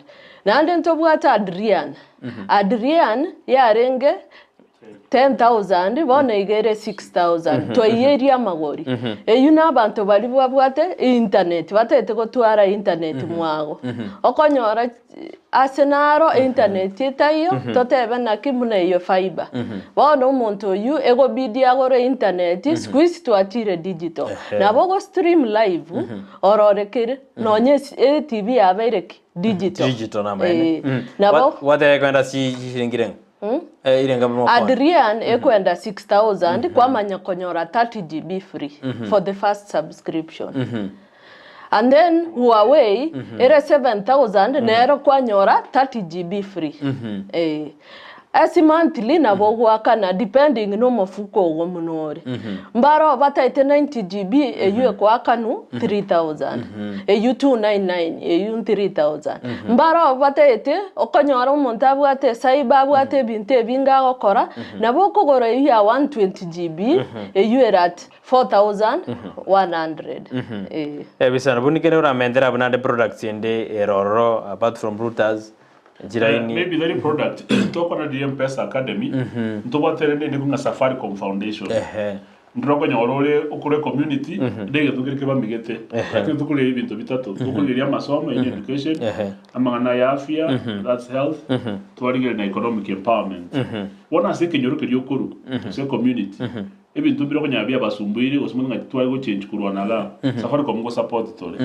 Speaker 2: Naende ntobwate Adrian, Adrian yarenge 10,000 bono iga ere 6,000 twaiyeria amagori. Eyio na abanto baria babwate internet batagete gotwara internet mwago. Okonyora ase naro internet etaiyo totebe naki buna eyio fibre. Bono omonto oyio egobidi agore internet siku hizi twachire digital. Nabo ogo stream live orore kere nonye esi etv yabeire ki? Digital.
Speaker 1: Digital namaene.
Speaker 2: Eh, nabo
Speaker 1: Gwateba kwenda chiringi renge? Eh, irenga buna okwana.
Speaker 2: Adrian ekwenda 6000 kwamanya konyora 30 GB free for the first subscription. And then Huawei ere 7000 nero kwanyora 30 GB free. Eh. Ase monthly nabo ogoakana depending na omofuko ogo buna ore. Mbaro bataete 90 GB eywo ekoakanwa 3000, eywo 299 eywo 3000. Mbaro bataete okonyora omonto abwate ecyber abwate ebinto ebinge agokora, nabo okogora eywo ya 120 GB eywo ere at 4100 eh.
Speaker 1: Ebisano buna kende oramentere abwo naende products ende ere ororo apart from routers. Chiraini.
Speaker 3: Maybe tari product tokora riria Mpesa Academy ntobwate rende ende ng'a Safaricom Foundation
Speaker 1: Ehe.
Speaker 3: ndorokonyora ore okore community na egento kere kebamigete lakini tokorigereria ebinto bitato tokorigereria amasomo eye education
Speaker 1: Ehe.
Speaker 3: amang'ana ya afya that's health twarigereria na economic empowerment bono ase ekenyoro keria okorwa ase ecommunity Ebinto mbire okonyora biabasumbuire gose mono ng'a titware gochange korwa na igaa. Safaricom ngo support tore.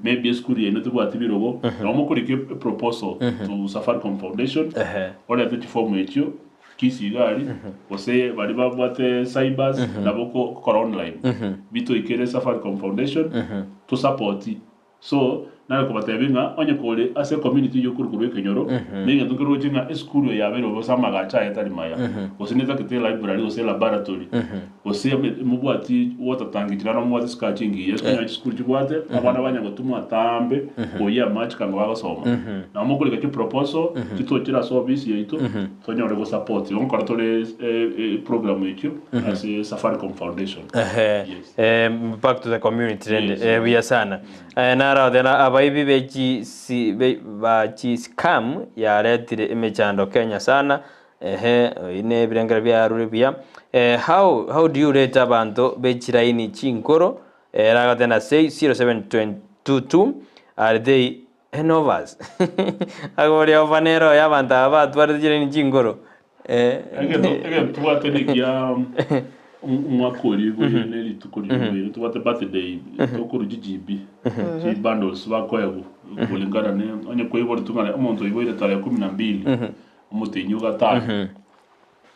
Speaker 3: Maybe esukuru yaino tebwati birogo, nabo mokorika e proposal to Safaricom Foundation,
Speaker 1: Ehe.
Speaker 3: orete chiform echio, Kisii iga aria, gose baria babwate cybers, nabo okokora online. Bitoikere Safaricom Foundation, to support. So, nare kobatebia ng'a onye kore ase ecommunity eyio okorwa korwa ekenyoro, na egento nkeroche ng'a esukuru eye yabeire bobe gose amagacho aye tari maya, gose netagete elibrary gose elaboratory, gose mobwati water tank chiria nabo mobwate sukari chingiya, okonyora chisukuru chibwate abana banya gotumwa atambe koyia amache kanga bagosoma. Nabo mokorika chiproposal, chitochire ase ofisi yaito, tonyore gosupport. Igo nkora tore eprogram echio ase Safaricom Foundation.
Speaker 1: Ehe.
Speaker 3: Yes.
Speaker 1: Eh, back to the community rende.
Speaker 3: Yes.
Speaker 1: Eh, buya sana. Eh, naro tena abaibi be chi si be ba chi scam yaretire emechando Kenya sana. Ehe, ine ebirengero biarure buya. Eh, how how do you rate abanto be chiraini chinkoro? Eh, ragotena say 0722 are they Enovas. Agoria ofa nere oyo abanto aba batwarete chiraini chinkoro. Eh.
Speaker 3: Egento egento tobwate nekia omwaka oria oiboire ne rituko riria oiboire tobwate birthday tokorwa chiGB chibundles bakoegwa kulingana ne onye kwaiboretwe ng'a omonto oiboire tarehe kumi na mbili omotienyi o gatano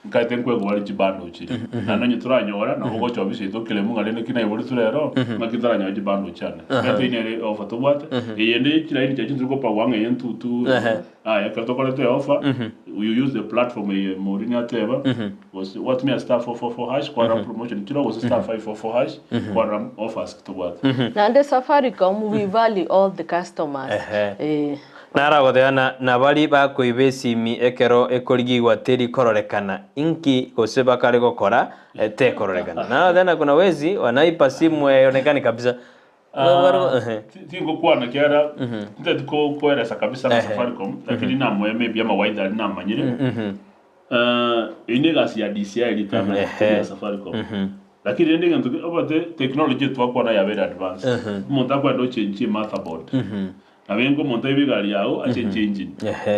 Speaker 3: Nkaete nkwegwa bare chibando chiria. Naende onye toranyora, nabo ogocha ofisi yaito okeremu ng'a rende ki naiboretwe rero, ng'aki ntaranyora chibando chiane. Egento eyio nere eofa tobwate. Eyende chiraini chiaye chintori kopagwa ng'a eye ntutu, aya ekero tokorete eofa, you use the platform eye Maureen ateba, gose gwatumia star 444 hash kwarora promotion chiroo gose star 544 hash kwarora offers ki tobwate.
Speaker 2: Naende Safaricom we value all the customers.
Speaker 1: Ehe.
Speaker 2: Eh.
Speaker 1: Naro agoteba, na nabari bakoiba esimi ekero ekorigigwa teri kororekana, inki gose bakare gokora tekororekana. Naro agoteba, na kuna wezi wanaipa simu haionekani kabisa.
Speaker 3: Ah, tingokwana kiara nteti koeresa kabisa na Safaricom lakini namoe maybe amawaidha aria namanyire. Ah, eyio ne egasi ya DCI ritang'ani teri ya Safaricom. Lakini rende egento obate technology twakwana yabeire advanced. Omonto akwenda ochenchie motherboard. Nabo enke omonto aibe egari yago achenchie engine.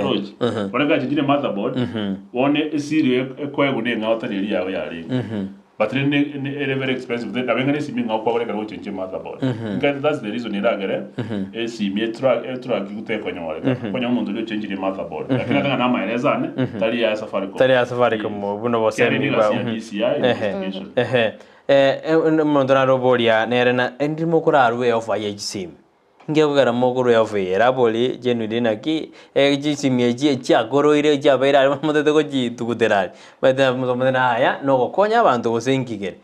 Speaker 3: Oroche? Bono ekero achenchire motherboard, bono esiri ekoegwa na eng'ao tari eria yago yarenge. But rende ere very expensive, nabo eng'ana esimi eng'ao kwagora ekero gochenchia motherboard. Nkaete that's the reason eragere esimi etrackiwe tekonyoreka. Okonyora omonto oria ochenchirie motherboard. Lakini ase ng'a namaelezo ane, tari ya Safaricom.
Speaker 1: Tari ya Safaricom, buna
Speaker 3: Kiagera
Speaker 1: obosemi
Speaker 3: ere
Speaker 1: bwa
Speaker 3: egasi ya DCI investigation.
Speaker 1: Ehe. Omonto nare oboria nere na ndiri mokorarue offer ye chisimi. Ngekogera mokorua eofu eye, erabori genuinely naki chisimi echi chiakoroire chiabeire aria bamotete gochitugutera aria. Omanyete omanyete aya nogokonya abanto gose inki kere.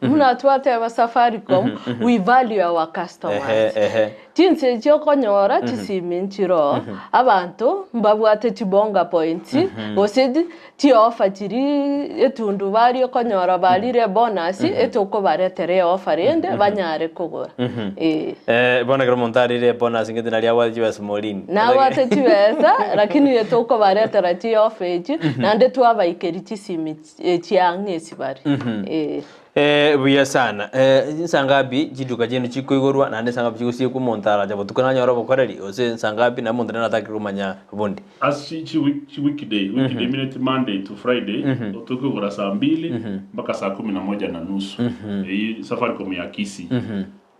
Speaker 2: Buna twateba Safaricom, we value our customers.
Speaker 1: Ehe, ehe.
Speaker 2: Chinsa echi okonyora chisimi nchiroo, abanto mbabwate chibonga points, gose Chiofa chiria etundubari okonyora barire ebonus etokobaretera eofa rende banyare kogora. Ee.
Speaker 1: Eh, bono ekero omonto arire ebonus ng'iti naria abwate chibesa morini.
Speaker 2: Nabwate chibesa lakini etokobaretera chiofa echi naende twabaikeria chisimi chiang'e esi bare. Ee.
Speaker 1: Eh, buya sana. Eh, nsa ngapi chiduka chiaino chikoigorwa naende nsa ngapi chigosiekwa omonto arache botuko nanyore obokoreri gose nsa ngapi na omonto nere atakire komanya bonde.
Speaker 3: Ase chi chi week chi weekday, weekday mineti Monday to Friday, tokoigora saa mbili mpaka saa kumi na moja na nusu. Eyio Safaricom ya Kisii.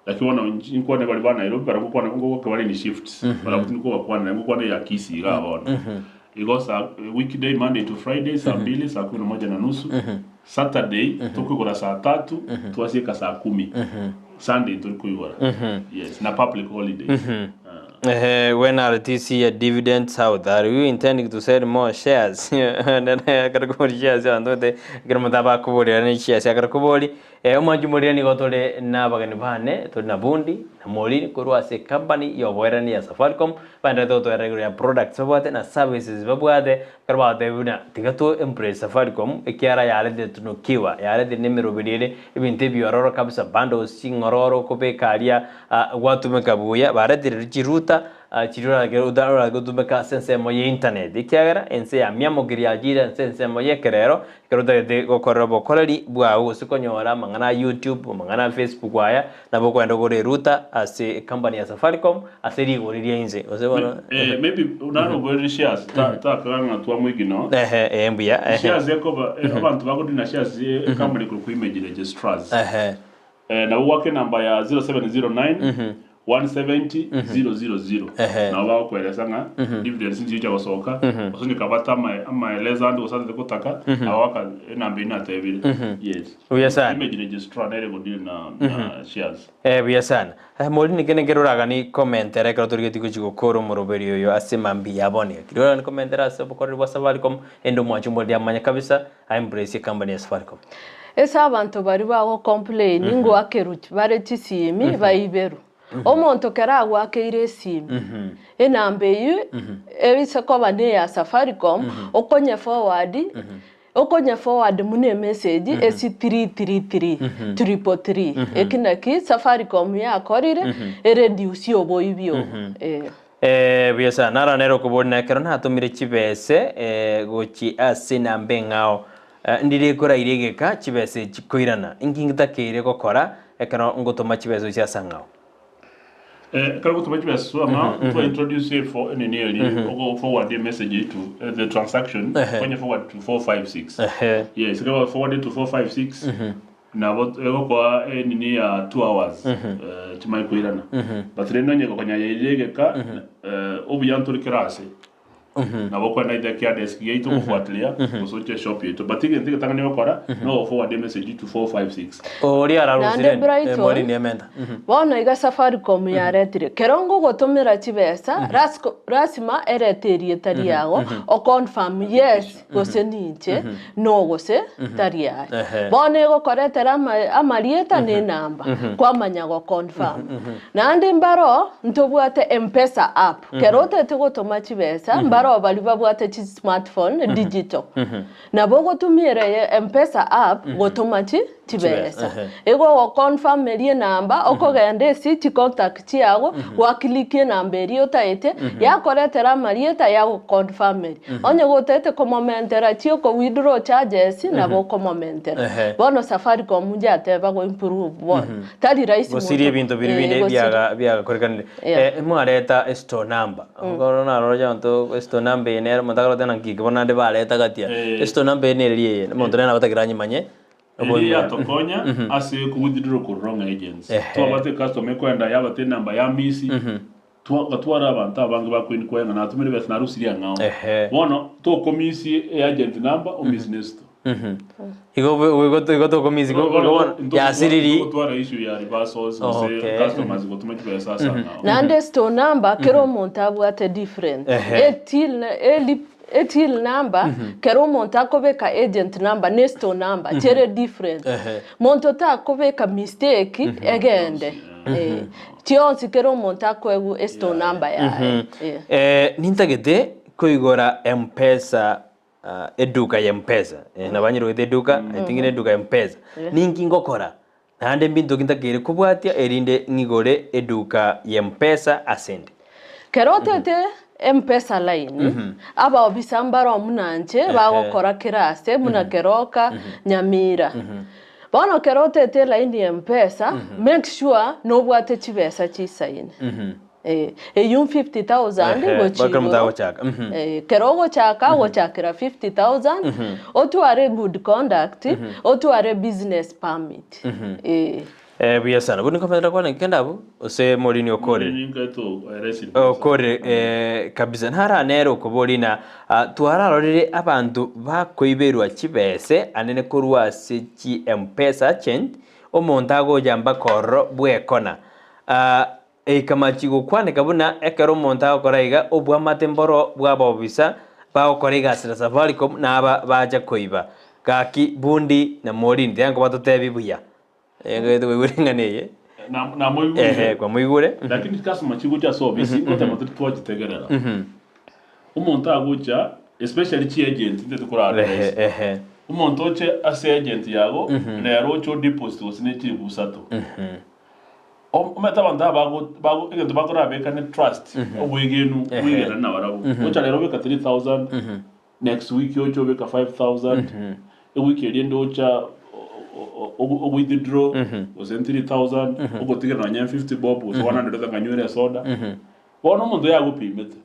Speaker 3: Lakini bono inche nkwane baria ba Nairobi barabwo nkwane ngogoka bare in shifts, barabwo tindi kobakwanera, ngokwana eya Kisii igaa bono. Igo saa weekday Monday to Friday saa mbili, saa kumi na moja na nusu, Saturday tokoigora saa tatu, twasieka saa kumi. Sunday ntori koigora. Yes, na public holidays. Ah.
Speaker 1: Ehe, when RTC ya dividends out, are you intending to sell more shares? Nere akare kobori shares abanto bate ekero omonto abakoborera ne shares akare kobori Omwanchi moria nigo tore nabageni bane, tore na Bundi na Maureen korwa ase ecompany y'oboerani ya Safaricom, baenderete gotoerera igoro ya products babwate na services babwate, ekero bagotebia buna tiga to embrace Safaricom ekiara yaretire tunukiwa, yaretire na emeroberi ere ebinto ebiororo kabisa, bundles ching'ororo okobeka aria gwatumeka buya, baretire chiruta Chiria orake orake gotumeka ase ensemo ye internet, ekiagera ense ya miamokiri yachire ase ensemo y'ekerero, ekero otagete gokorera obokoreri bwao gose konyora amang'ana a YouTube, amang'ana a Facebook aya, nabo okogenda ogore eruta ase ecompany ya Safaricom ase rigori ria inse gose bono
Speaker 3: Eh, maybe naro oborire shares ta takara ng'a twamwegino
Speaker 1: ehe eh mbuya ehe
Speaker 3: shares ekoba eh, abanto bagodina shares eh, company korokwa image registrars
Speaker 1: ehe
Speaker 3: Eh, nabo gwake enamba ya 0709 170 000
Speaker 1: Ehe.
Speaker 3: nabo bagokoeresa ng'a dividends nchicha gosoka gose onye kabate ama- amaelezo ande gose atete gotaka nabo baka enamba eyio natebire yes
Speaker 1: Buya sana.
Speaker 3: image registrar nere egodeal na, na shares
Speaker 1: Eh, buya sana. Eh, mori niki neke roragani komentera ekero torigetie gochia gokora omoroberi oyo ase mambia ya bono iga. Kiri oragani komentera ase obokoreri bwa Safaricom, ende omwanche omoreri amanye kabisa, a embrace ecompany ya Safaricom.
Speaker 2: Ase abanto baria bago complain ngoakerwa bare chisimi baiberwe. Omonto kero agoakeire esimi, enamba eywo eise koba ne eya Safaricom, okonye forward, okonye forward buna emessage ase three three three, triple three. Eki naki Safaricom yakorire, ereduce oboibi obo, eh.
Speaker 1: Ee, buya sana. Naro nere okoboria, na ekero natomire chibese gochia ase enamba eng'ao, ndire koraire egeka chibese echi koirana. Inki ngitakeire gokora ekero ngotoma chibesa gochia ase ang'ao?
Speaker 3: Ekero ogotoma chibesa ase ang'ao, twa introduce efo enini eria, ogo forward emessage eywo to the transaction, konye forward to 456. Yes, ekero gwa forward to 456, Nabo egokoa enini ya 2 hours chimanye koirana. But rende onye gokonya yairire egeka obuya ntori kera ase. Nabo okoenda either kia desk yaito gofuatilia gose oche eshop yaito. But egento egetang'ani ogokora no forward emessage to 456.
Speaker 1: Oria
Speaker 2: Naende
Speaker 1: ararusire
Speaker 2: Brighton,
Speaker 1: Maureen ementa.
Speaker 2: bono iga Safaricom yaretire, kero ngogotomera chibesa, rasiko lasima erete erieta riago, o confirm yes gose ninche, no gose tari aye.
Speaker 1: Ehe.
Speaker 2: Bono egokoretera ama amarieta na enamba, kwamanya go confirm. Naende mbaro ntobwate Mpesa app, kero otagete gotoma chibesa, mbaro baria babwate chi smartphone digital. Nabo ogotumia ere Mpesa app gotoma chi. Chibesa,
Speaker 1: Chibesa.
Speaker 2: Igo ogoconfirm eria enamba, okogenda ase chicontact chiago, gwaclick enamba eria otaete, yakoretera amarieta yagoconfirmeria. Onye gotaete komomentera chioko withdraw charges, nabo okomomentera. Bono Safaricom yateba go improve bono, tari rahisi monto
Speaker 1: Gosiria ebinto biria
Speaker 2: eh,
Speaker 1: binde
Speaker 2: gosiria.
Speaker 1: biaga biagakorekanire.
Speaker 2: Yeah.
Speaker 1: Eh, mwareta estore number. Okoro narora abanto estore number eye nere omonto akaroteba naki eke bono naende bareta gatia. Estore number eye nere eye, omonto nere nabo atagere anyemanye.
Speaker 3: Eria yatokonya ase kowithdraw korwa wrong agents. Twabwate ecustomer ekoenda yabate enamba ya misi, twagatwara abanto abange bakoinquire ng'a natomire ebesa narusirie ang'ao. Bono tokomisi eagent number omisi ne store.
Speaker 1: Igo igo igo tokomisi igo bono yasiriri.
Speaker 3: Togotwara issue ya reversals gose customers gotoma chibesa ase ang'ao.
Speaker 2: Naende store number kera omonto abwate different. Etill elip Etill number, kera omonto akobeka agent number ne store number chere different. Monto takobeka mistake egende. Eh, chionsi kera omonto akoegwa estore number yaye. Eh.
Speaker 1: Eh, nintagete koigora mpesa ah, eduka ya mpesa eh, nabanyirogete eduka I think ne eduka ya mpesa ninki ngokora naende mbinto ki ntakeire kobwatia erinde ng'igore eduka ya mpesa asende.
Speaker 2: Kero otete Mpesa line, abaobisa mbaro buna inche bagokora kera ase buna Keroka, Nyamira. Bono kero otete elaini ya Mpesa, make sure nobwate chibesa chisaine. Eh, eyio 50,000
Speaker 1: Ehe,
Speaker 2: gochia
Speaker 1: bakero
Speaker 2: igoro.
Speaker 1: motagochaka. Mhm.
Speaker 2: Eh, kero ogochaka ogochakera 50,000, otware good conduct, otware business permit. Eh.
Speaker 1: Eh, buya sana. Buna nkomentera kwane nkende abwo, ose morini okorire.
Speaker 3: Morini nkaeto eresi.
Speaker 1: Okorire eh, kabisa. Nara nere okoboria na ah, twararorire abanto bakoiberwa chibese anene korwa ase chi Mpesa agent, omonto agocha mpaka ororo bwekona. Ah, eikamachi gokwaneka buna ekero omonto agokora iga obwamate mboro bw'abobisa bagokora egasi na Safaricom na aba bacha koiba. Gaki bundi na morini tiga nkobatotebie buya. Egento kwaigure eng'ana eye.
Speaker 3: Na- namoigure.
Speaker 1: Ehe, kwamoigure.
Speaker 3: Lakini customer chigocha ase ofisi ngoteba tari twachitegerera. Omonto agocha especially chi agent intwe
Speaker 1: Ehe,
Speaker 3: tokoraadvise.
Speaker 1: ehe.
Speaker 3: Omonto oche ase agent yago rero oche odeposit gose ne chilifu isato. Omanyete abanto aba bago bago egento bakorabeka ne trust obwegenu bwegenani nabarabwo. Ocha rero obeka 3000 Next week oche obeka 5000, ewiki eria ende ocha o withdraw gose 3000, ogotigera nonye 50 bob gose 100 ase akanywere esoda. Bono omonto oyo agopimete,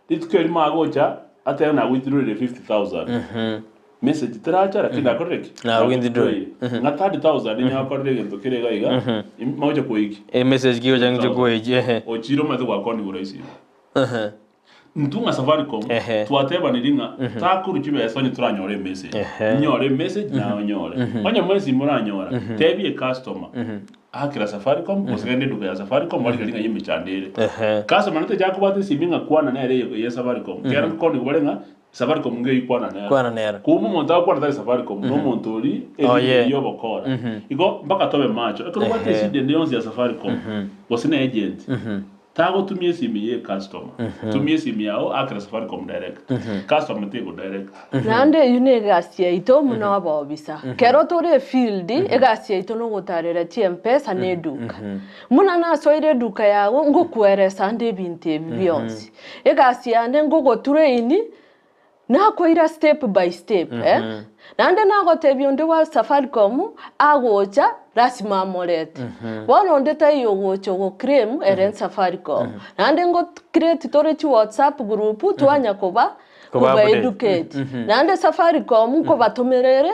Speaker 3: rituko erimo agocha atebe na withdrawire 50000, message teracha lakini nakorire ki?
Speaker 1: Na withdraw.
Speaker 3: Ng'a 30000 nigo akorire egento kere iga iga, magocha koiki.
Speaker 1: Emessage ki gocha ngocha koiki ehe.
Speaker 3: Ochire omanyete gwakoniwa urahisi igo.
Speaker 1: Ehe.
Speaker 3: Intwe ng'a Safaricom
Speaker 1: Ehe.
Speaker 3: twatebaniri ng'a takorwa chibesa onye toranyore emessage.
Speaker 1: Ehe.
Speaker 3: Nyore emessage naye onyore. Onye mwensi moranyora, tebia ecustomer, akera Safaricom gose genda eduka ya Safaricom barigerie ng'a emechando ere.
Speaker 1: Ehe.
Speaker 3: Customer nete chakobwata esimi ng'a kwana nere eye ya Safaricom. Kera nkoni bare ng'a Safaricom ngeyio kwana nere.
Speaker 1: Kwana nere.
Speaker 3: Kuma omonto agokwana tari Safaricom, na omonto oria
Speaker 1: Oh,
Speaker 3: erinde
Speaker 1: yeah.
Speaker 3: eri obokora. Igo mpaka tobe macho. Ekero obwate
Speaker 1: Ehe.
Speaker 3: eshida ende yonsi ya Safaricom, gose na agent, Tagotumia esimi ye customer, tumia esimi yao akera Safaricom direct. Customer tego direct.
Speaker 2: Naende eyio negasi yaito buna abaobisa. Kero tore efield, egasi yaito nogotarera chiempesa na eduka. Buna nasoire eduka yago, ngokoeresa ande ebinto ebi bionsi. Egasi yane ngogotrain, Nakoira step by step eh. Naende nagotebia onde bwa Safaricom agocha lasima amorete. Bono onde taiyo ogocha ogo claim ere Safaricom. Naende ngo create tore chi WhatsApp group twanya koba
Speaker 1: Koba
Speaker 2: koba
Speaker 1: update.
Speaker 2: educate. Naende Safaricom nkobatomera ere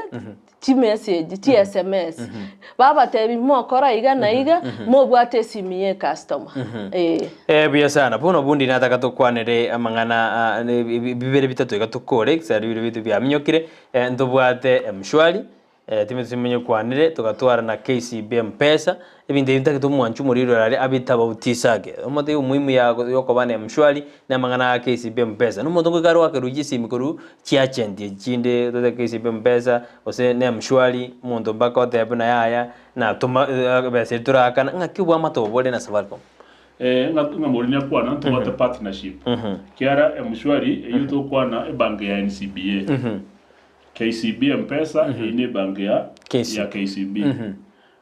Speaker 2: chimessage, chi sms, babatebia mokora iga na iga, mobwate esimi ye ecustomer, eh.
Speaker 1: Eh, buya sana. Bono obundi nataka tokwanere amang'ana ah, ne- bi- bibere bitato iga tokore, ekiagera bibere bitato biaminyokire, eh, ntobwate M-Shwari, eh, timanyeti simenyekwanere, togatwara na KCB M-Pesa, Ebinto ebi ntagete omwanchi omoriri orare abitabautise ake. Omote umuhimu ya yokoba na M-Shwari na amang'ana a KCB M-Pesa. Na omonto ngoika are oakerwe chisimi korwa chiagent echi chinde tote KCB M-Pesa gose na M-Shwari omonto mpaka otebe buna yaya natoma ebesa eria torakana ng'aki obwamate obo bore na Safaricom.
Speaker 3: Eh, ng'a ng'a morini akwana ntobwate partnership. Kiara M-Shwari eyio tokwana ebank ya NCBA. KCB Mpesa eyio ne ebank ya
Speaker 1: KCB.
Speaker 3: ya KCB.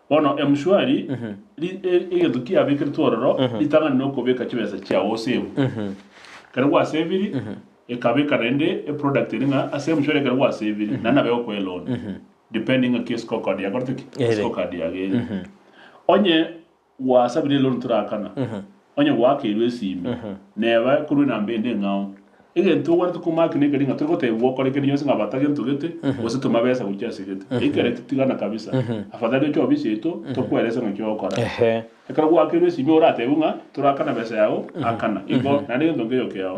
Speaker 3: Bono M-Shwari ri- e- egento kiabekeretwe ororo ritang'ani nokobeka chibesa chiao osave. Ekero gwaseviri ekabeka naende eproduct eria ng'a ase M-Shwari ekero gwaseviri naende nabo egokoa eloan depending ng'aki escorecard yakorete ki?
Speaker 1: Ere.
Speaker 3: Escorecard yago ere. Onye Gwasabire eloan torakana, onye gwakeirwe esimi, neba korwa enamba ende eng'ao. Egento ogwenerete komark nekeri ng'a tori gotebigwa okore kende gionsi ng'a bata gento gete, gose toma besa gochia ase gete. Ekere tigana kabisa. Afadhali oche ofisi yaito, tokoerese ng'aki ogokora. Ekero gwakeirwe esimi oratebigwe ng'a torakana besa yago, akana. Igo, naende gento nkeyo kiao.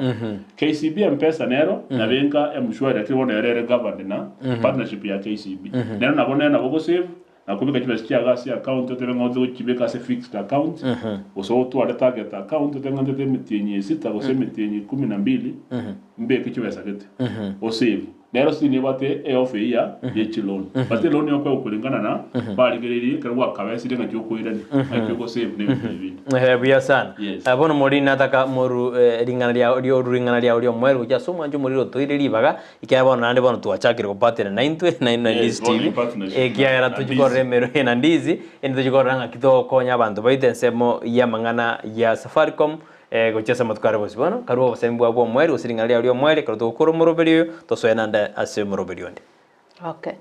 Speaker 3: KCB Mpesa nero, nabo enka M-Shwari lakini bono ere ere governed na partnership ya KCB. Nero nabo nere nabo ogosave, Na kobeka chibesa chiago ase account otebe ng'a ote gochibeka ase fixed account, gose otware target account otebe ng'a ntete emetienyi esita gose emetienyi kumi na mbili mbeke chibesa gete, osave. Nero still nebwate eoffer eyio ya ye chiloan. But eloan yokoegwa kulingana na barigereiri ekero gwakabesire ng'aki okoirania, ng'aki ogosave na ebinto ebinde.
Speaker 1: Ehe, buya sana.
Speaker 3: Yes.
Speaker 1: Eh, bono mori nataka moru eh, ring'ana ria rio ring'ana riao ri'omoerio gochia ase omwancho omoriri otoire ribaga, Ekiagera bono naende bono twachakire gopatera naintwe, naintwe na
Speaker 3: Yes,
Speaker 1: Ndizi
Speaker 3: bono
Speaker 1: TV,
Speaker 3: in partnership
Speaker 1: ekiagera
Speaker 3: na
Speaker 1: tochi
Speaker 3: Ndizi.
Speaker 1: korora emerwe na Ndizi, ende tochi korora ng'aki togokonya abanto baito ensemo y'amang'ana ya Safaricom eh, gochia ase amatuko are bosio. Bono, karue obosemi bwao bw'omoerio gose ring'ana riao ri'omoerio ekero togokora omoroberio oyo, tosoe naende ase omoroberio onde.
Speaker 2: Okay.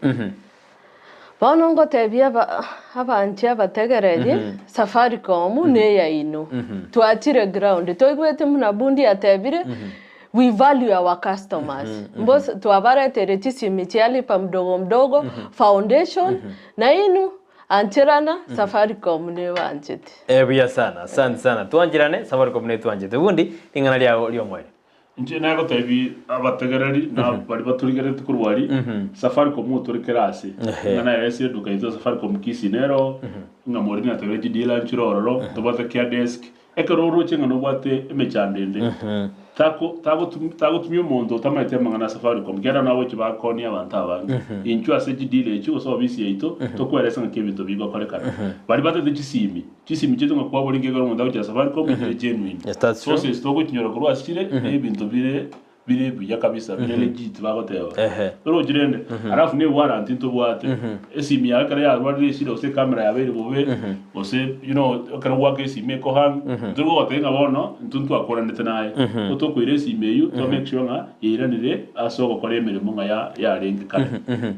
Speaker 2: Bono ngotebia aba abanche abategereri, Safaricom neyaino. Twachire ground, toigwete buna Bundi atebire, we value our customers. Mbos twabareteire chisimi chia lipa mdogo mdogo, foundation, nainwe ancherana Safaricom nebanchete.
Speaker 1: Eh, buya sana, asante sana. Twancherane, Safaricom netwanchete. Bundi, ring'ana riao ri'omoerio.
Speaker 3: Inche nagotebi abategereri na baria batorigeretie korwa aria, Safaricom otore kera ase, ng'a naye ase eduka yaito ya Safaricom Kisii nero, ng'a Maureen atebire chidealer nchire ororo, tobwate care desk, ekero oroche ng'a nobwate emechando ende, tako tagotum tagotumia omonto otamaeti amang'ana a Safaricom, ekiagera nagochia bakonia abanto abange. Intwe ase chidealer echio gose ofisi yaito, tokoeresa ng'aki ebinto bigokorekana. Baria batete chisimi, Chisimi chiaito ng'a kwabora inki ekero omonto agochia Safaricom chire genuine.
Speaker 1: Yes, that's true.
Speaker 3: Sources togochinyora korwa ase chire na ebinto bire bire buya kabisa bire legit bagoteba.
Speaker 1: Ehe.
Speaker 3: Orochi rende alafu ne warranty ntobwate. Esimi yago ekero yarwarire eshida gose ecamera yabeire bobe gose you know ekero gwaka esimi ekohang ntori gogotebia ng'a bono intwe ntwakoranete naye. Ko tokoira esimi eywo to make sure ng'a yairanire ase ogokora emeremo ng'a ya yarenge kare.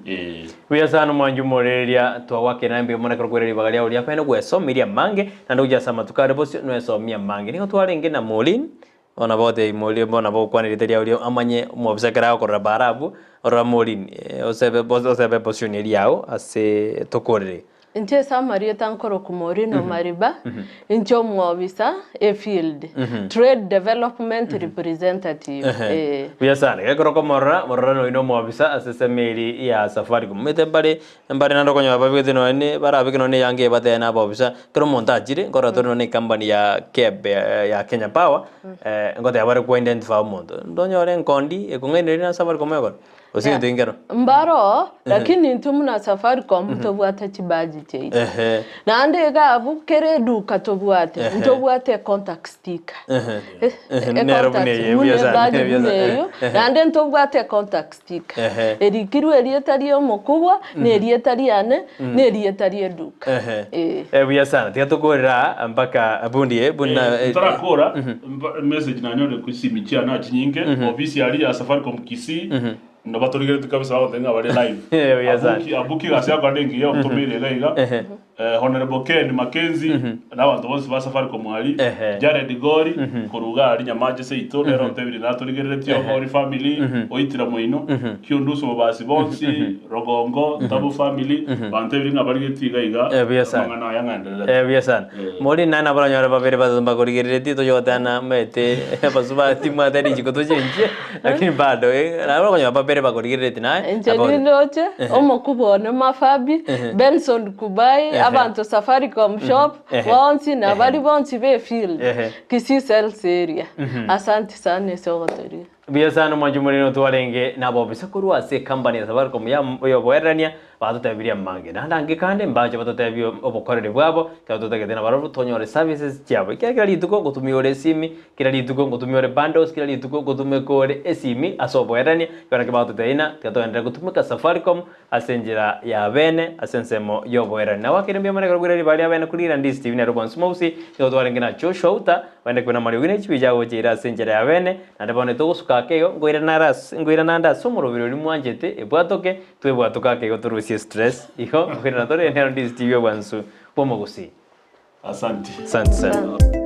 Speaker 3: Eh.
Speaker 1: Buya sana omwanchi omorereria, twagwakera mbuya mono ekero kwere ribaga riao ria kwene gwesomeria amange, naende gochia ase amatuko are bosio nwesomie amange. Nigo twarenge na Maureen, bono nabo ogotebia Maureen bono nabo ogokwana erieta riao ria amanye omobisa ekero agokorora bara abwo, orora Maureen osebe osebe eposition eria yao ase tokorere.
Speaker 2: Inche ase amarieta nkorokwa Maureen Omariba, inche omwobisa efield, Trade Development Representative, ee.
Speaker 1: Buya sana. Gekero okomorora, morora nonya na omwobisa ase esemeri ya Safaricom. Omanyete mbare, mbare naende okonyora babegete nonya ne, barabeke nonya na eyanga eye batebe na abobisa, ekero omonto achire, nkorora tore nonya na ecompany ya Keb ya Kenya Power, ngoteba bare ko identify omonto. Ndonyore enkondi ekong'ainereria na Safaricom egokora. Gose egento enkero.
Speaker 2: Mbaroo, lakini intwe buna Safaricom ntobwate chibaji chiaito.
Speaker 1: Ehe.
Speaker 2: Naende iga abwo kera eduka tobwate,
Speaker 1: Ehe.
Speaker 2: ntobwate econtact sticker.
Speaker 1: Ehe.
Speaker 2: Eh,
Speaker 1: Ehe, nero buna
Speaker 2: econtact
Speaker 1: eye,
Speaker 2: buna
Speaker 1: buya sana,
Speaker 2: ebaji
Speaker 1: buya
Speaker 2: buna
Speaker 1: sana.
Speaker 2: eywo,
Speaker 1: Ehe.
Speaker 2: naende ntobwate econtact sticker.
Speaker 1: Ehe.
Speaker 2: Erikirwe erieta ria omokubwa, na erieta riane, na erieta ria eduka.
Speaker 1: Ehe.
Speaker 2: Eh.
Speaker 1: Eh, buya sana. Tiga tokorera aa mpaka bundi eh, buna
Speaker 3: Eh, ntarakora mba- message nanyorire chisimi chiane chinyinge ofisi aria ya Safaricom Kisii ndo batorigeretie kabisa bagoteba ng'a bare live
Speaker 1: Eh, buya sana.
Speaker 3: Abuki abuki egasi yakora nengiya otomeire iga iga
Speaker 1: Ehe.
Speaker 3: Eh, Honorable Ken Mackenzie na abanto bonsi ba Safaricom aria
Speaker 1: Ehe.
Speaker 3: Jared Gori korwa iga aria Nyamache seito nere ontebire natorigereretie Ogori family Oitira moino Kiundusu Bobasi bonsi Rogongo Ntabu family bantebire ng'a barigetie iga iga
Speaker 1: Eh, buya sana.
Speaker 3: amang'ana aya ng'endererete
Speaker 1: Eh, buya sana.
Speaker 3: Eh.
Speaker 1: Mori nane nabaranyore babere batato mbakorigereretie toche gotebana omanyete abasubati mwate richiko tochenchie lakini bado eh, nabo okonyora babere bakorigereretie naye
Speaker 2: Inche
Speaker 1: nabo
Speaker 2: nindoche, omokubwa one Mafabi, Benson Kubai, abanto Safaricom shop, bonsi na baria bonsi be field, Kisii sales area. Asanti sana ase ogotoria.
Speaker 1: Buya sana omwancho morino twarenge nabobisa korwa ase ecompany ya Safaricom ya yoboererania. Batotebirie amange, naende ange kande mbache batotebie obokoreri bwabo, ekero totagete nabarabwo tonyore services chiabo. Ekiagera kera rituko ngotumia ore esimi, kera rituko ngotumia ore bundles, kera rituko ngotumeka ore esimi ase oboerania, ekero naki bagototebia ng'a tiga togenderere gotumeka Safaricom ase enchera ya bene, ase ensemo y'oboerani. Nabo akeire mbuya mono ekero kwirera ribaga ria bene korigereria Ndisi TV nere Obwansu Mausi, nigo twarenge na Joshua Outa, ogende kwena amariogi ne chibicha agocha ere ase enchera ya bene, naende bono togosuka ake igo, nkoirana are ase nkoirana ande ase omoroberi oria mwanchete, ebwatoke, Twebwatoka ake igo torusie stress igo nkoirana tore nero ndisi TV obwansu bw'omogusii.
Speaker 3: Asante.
Speaker 1: Asante sana.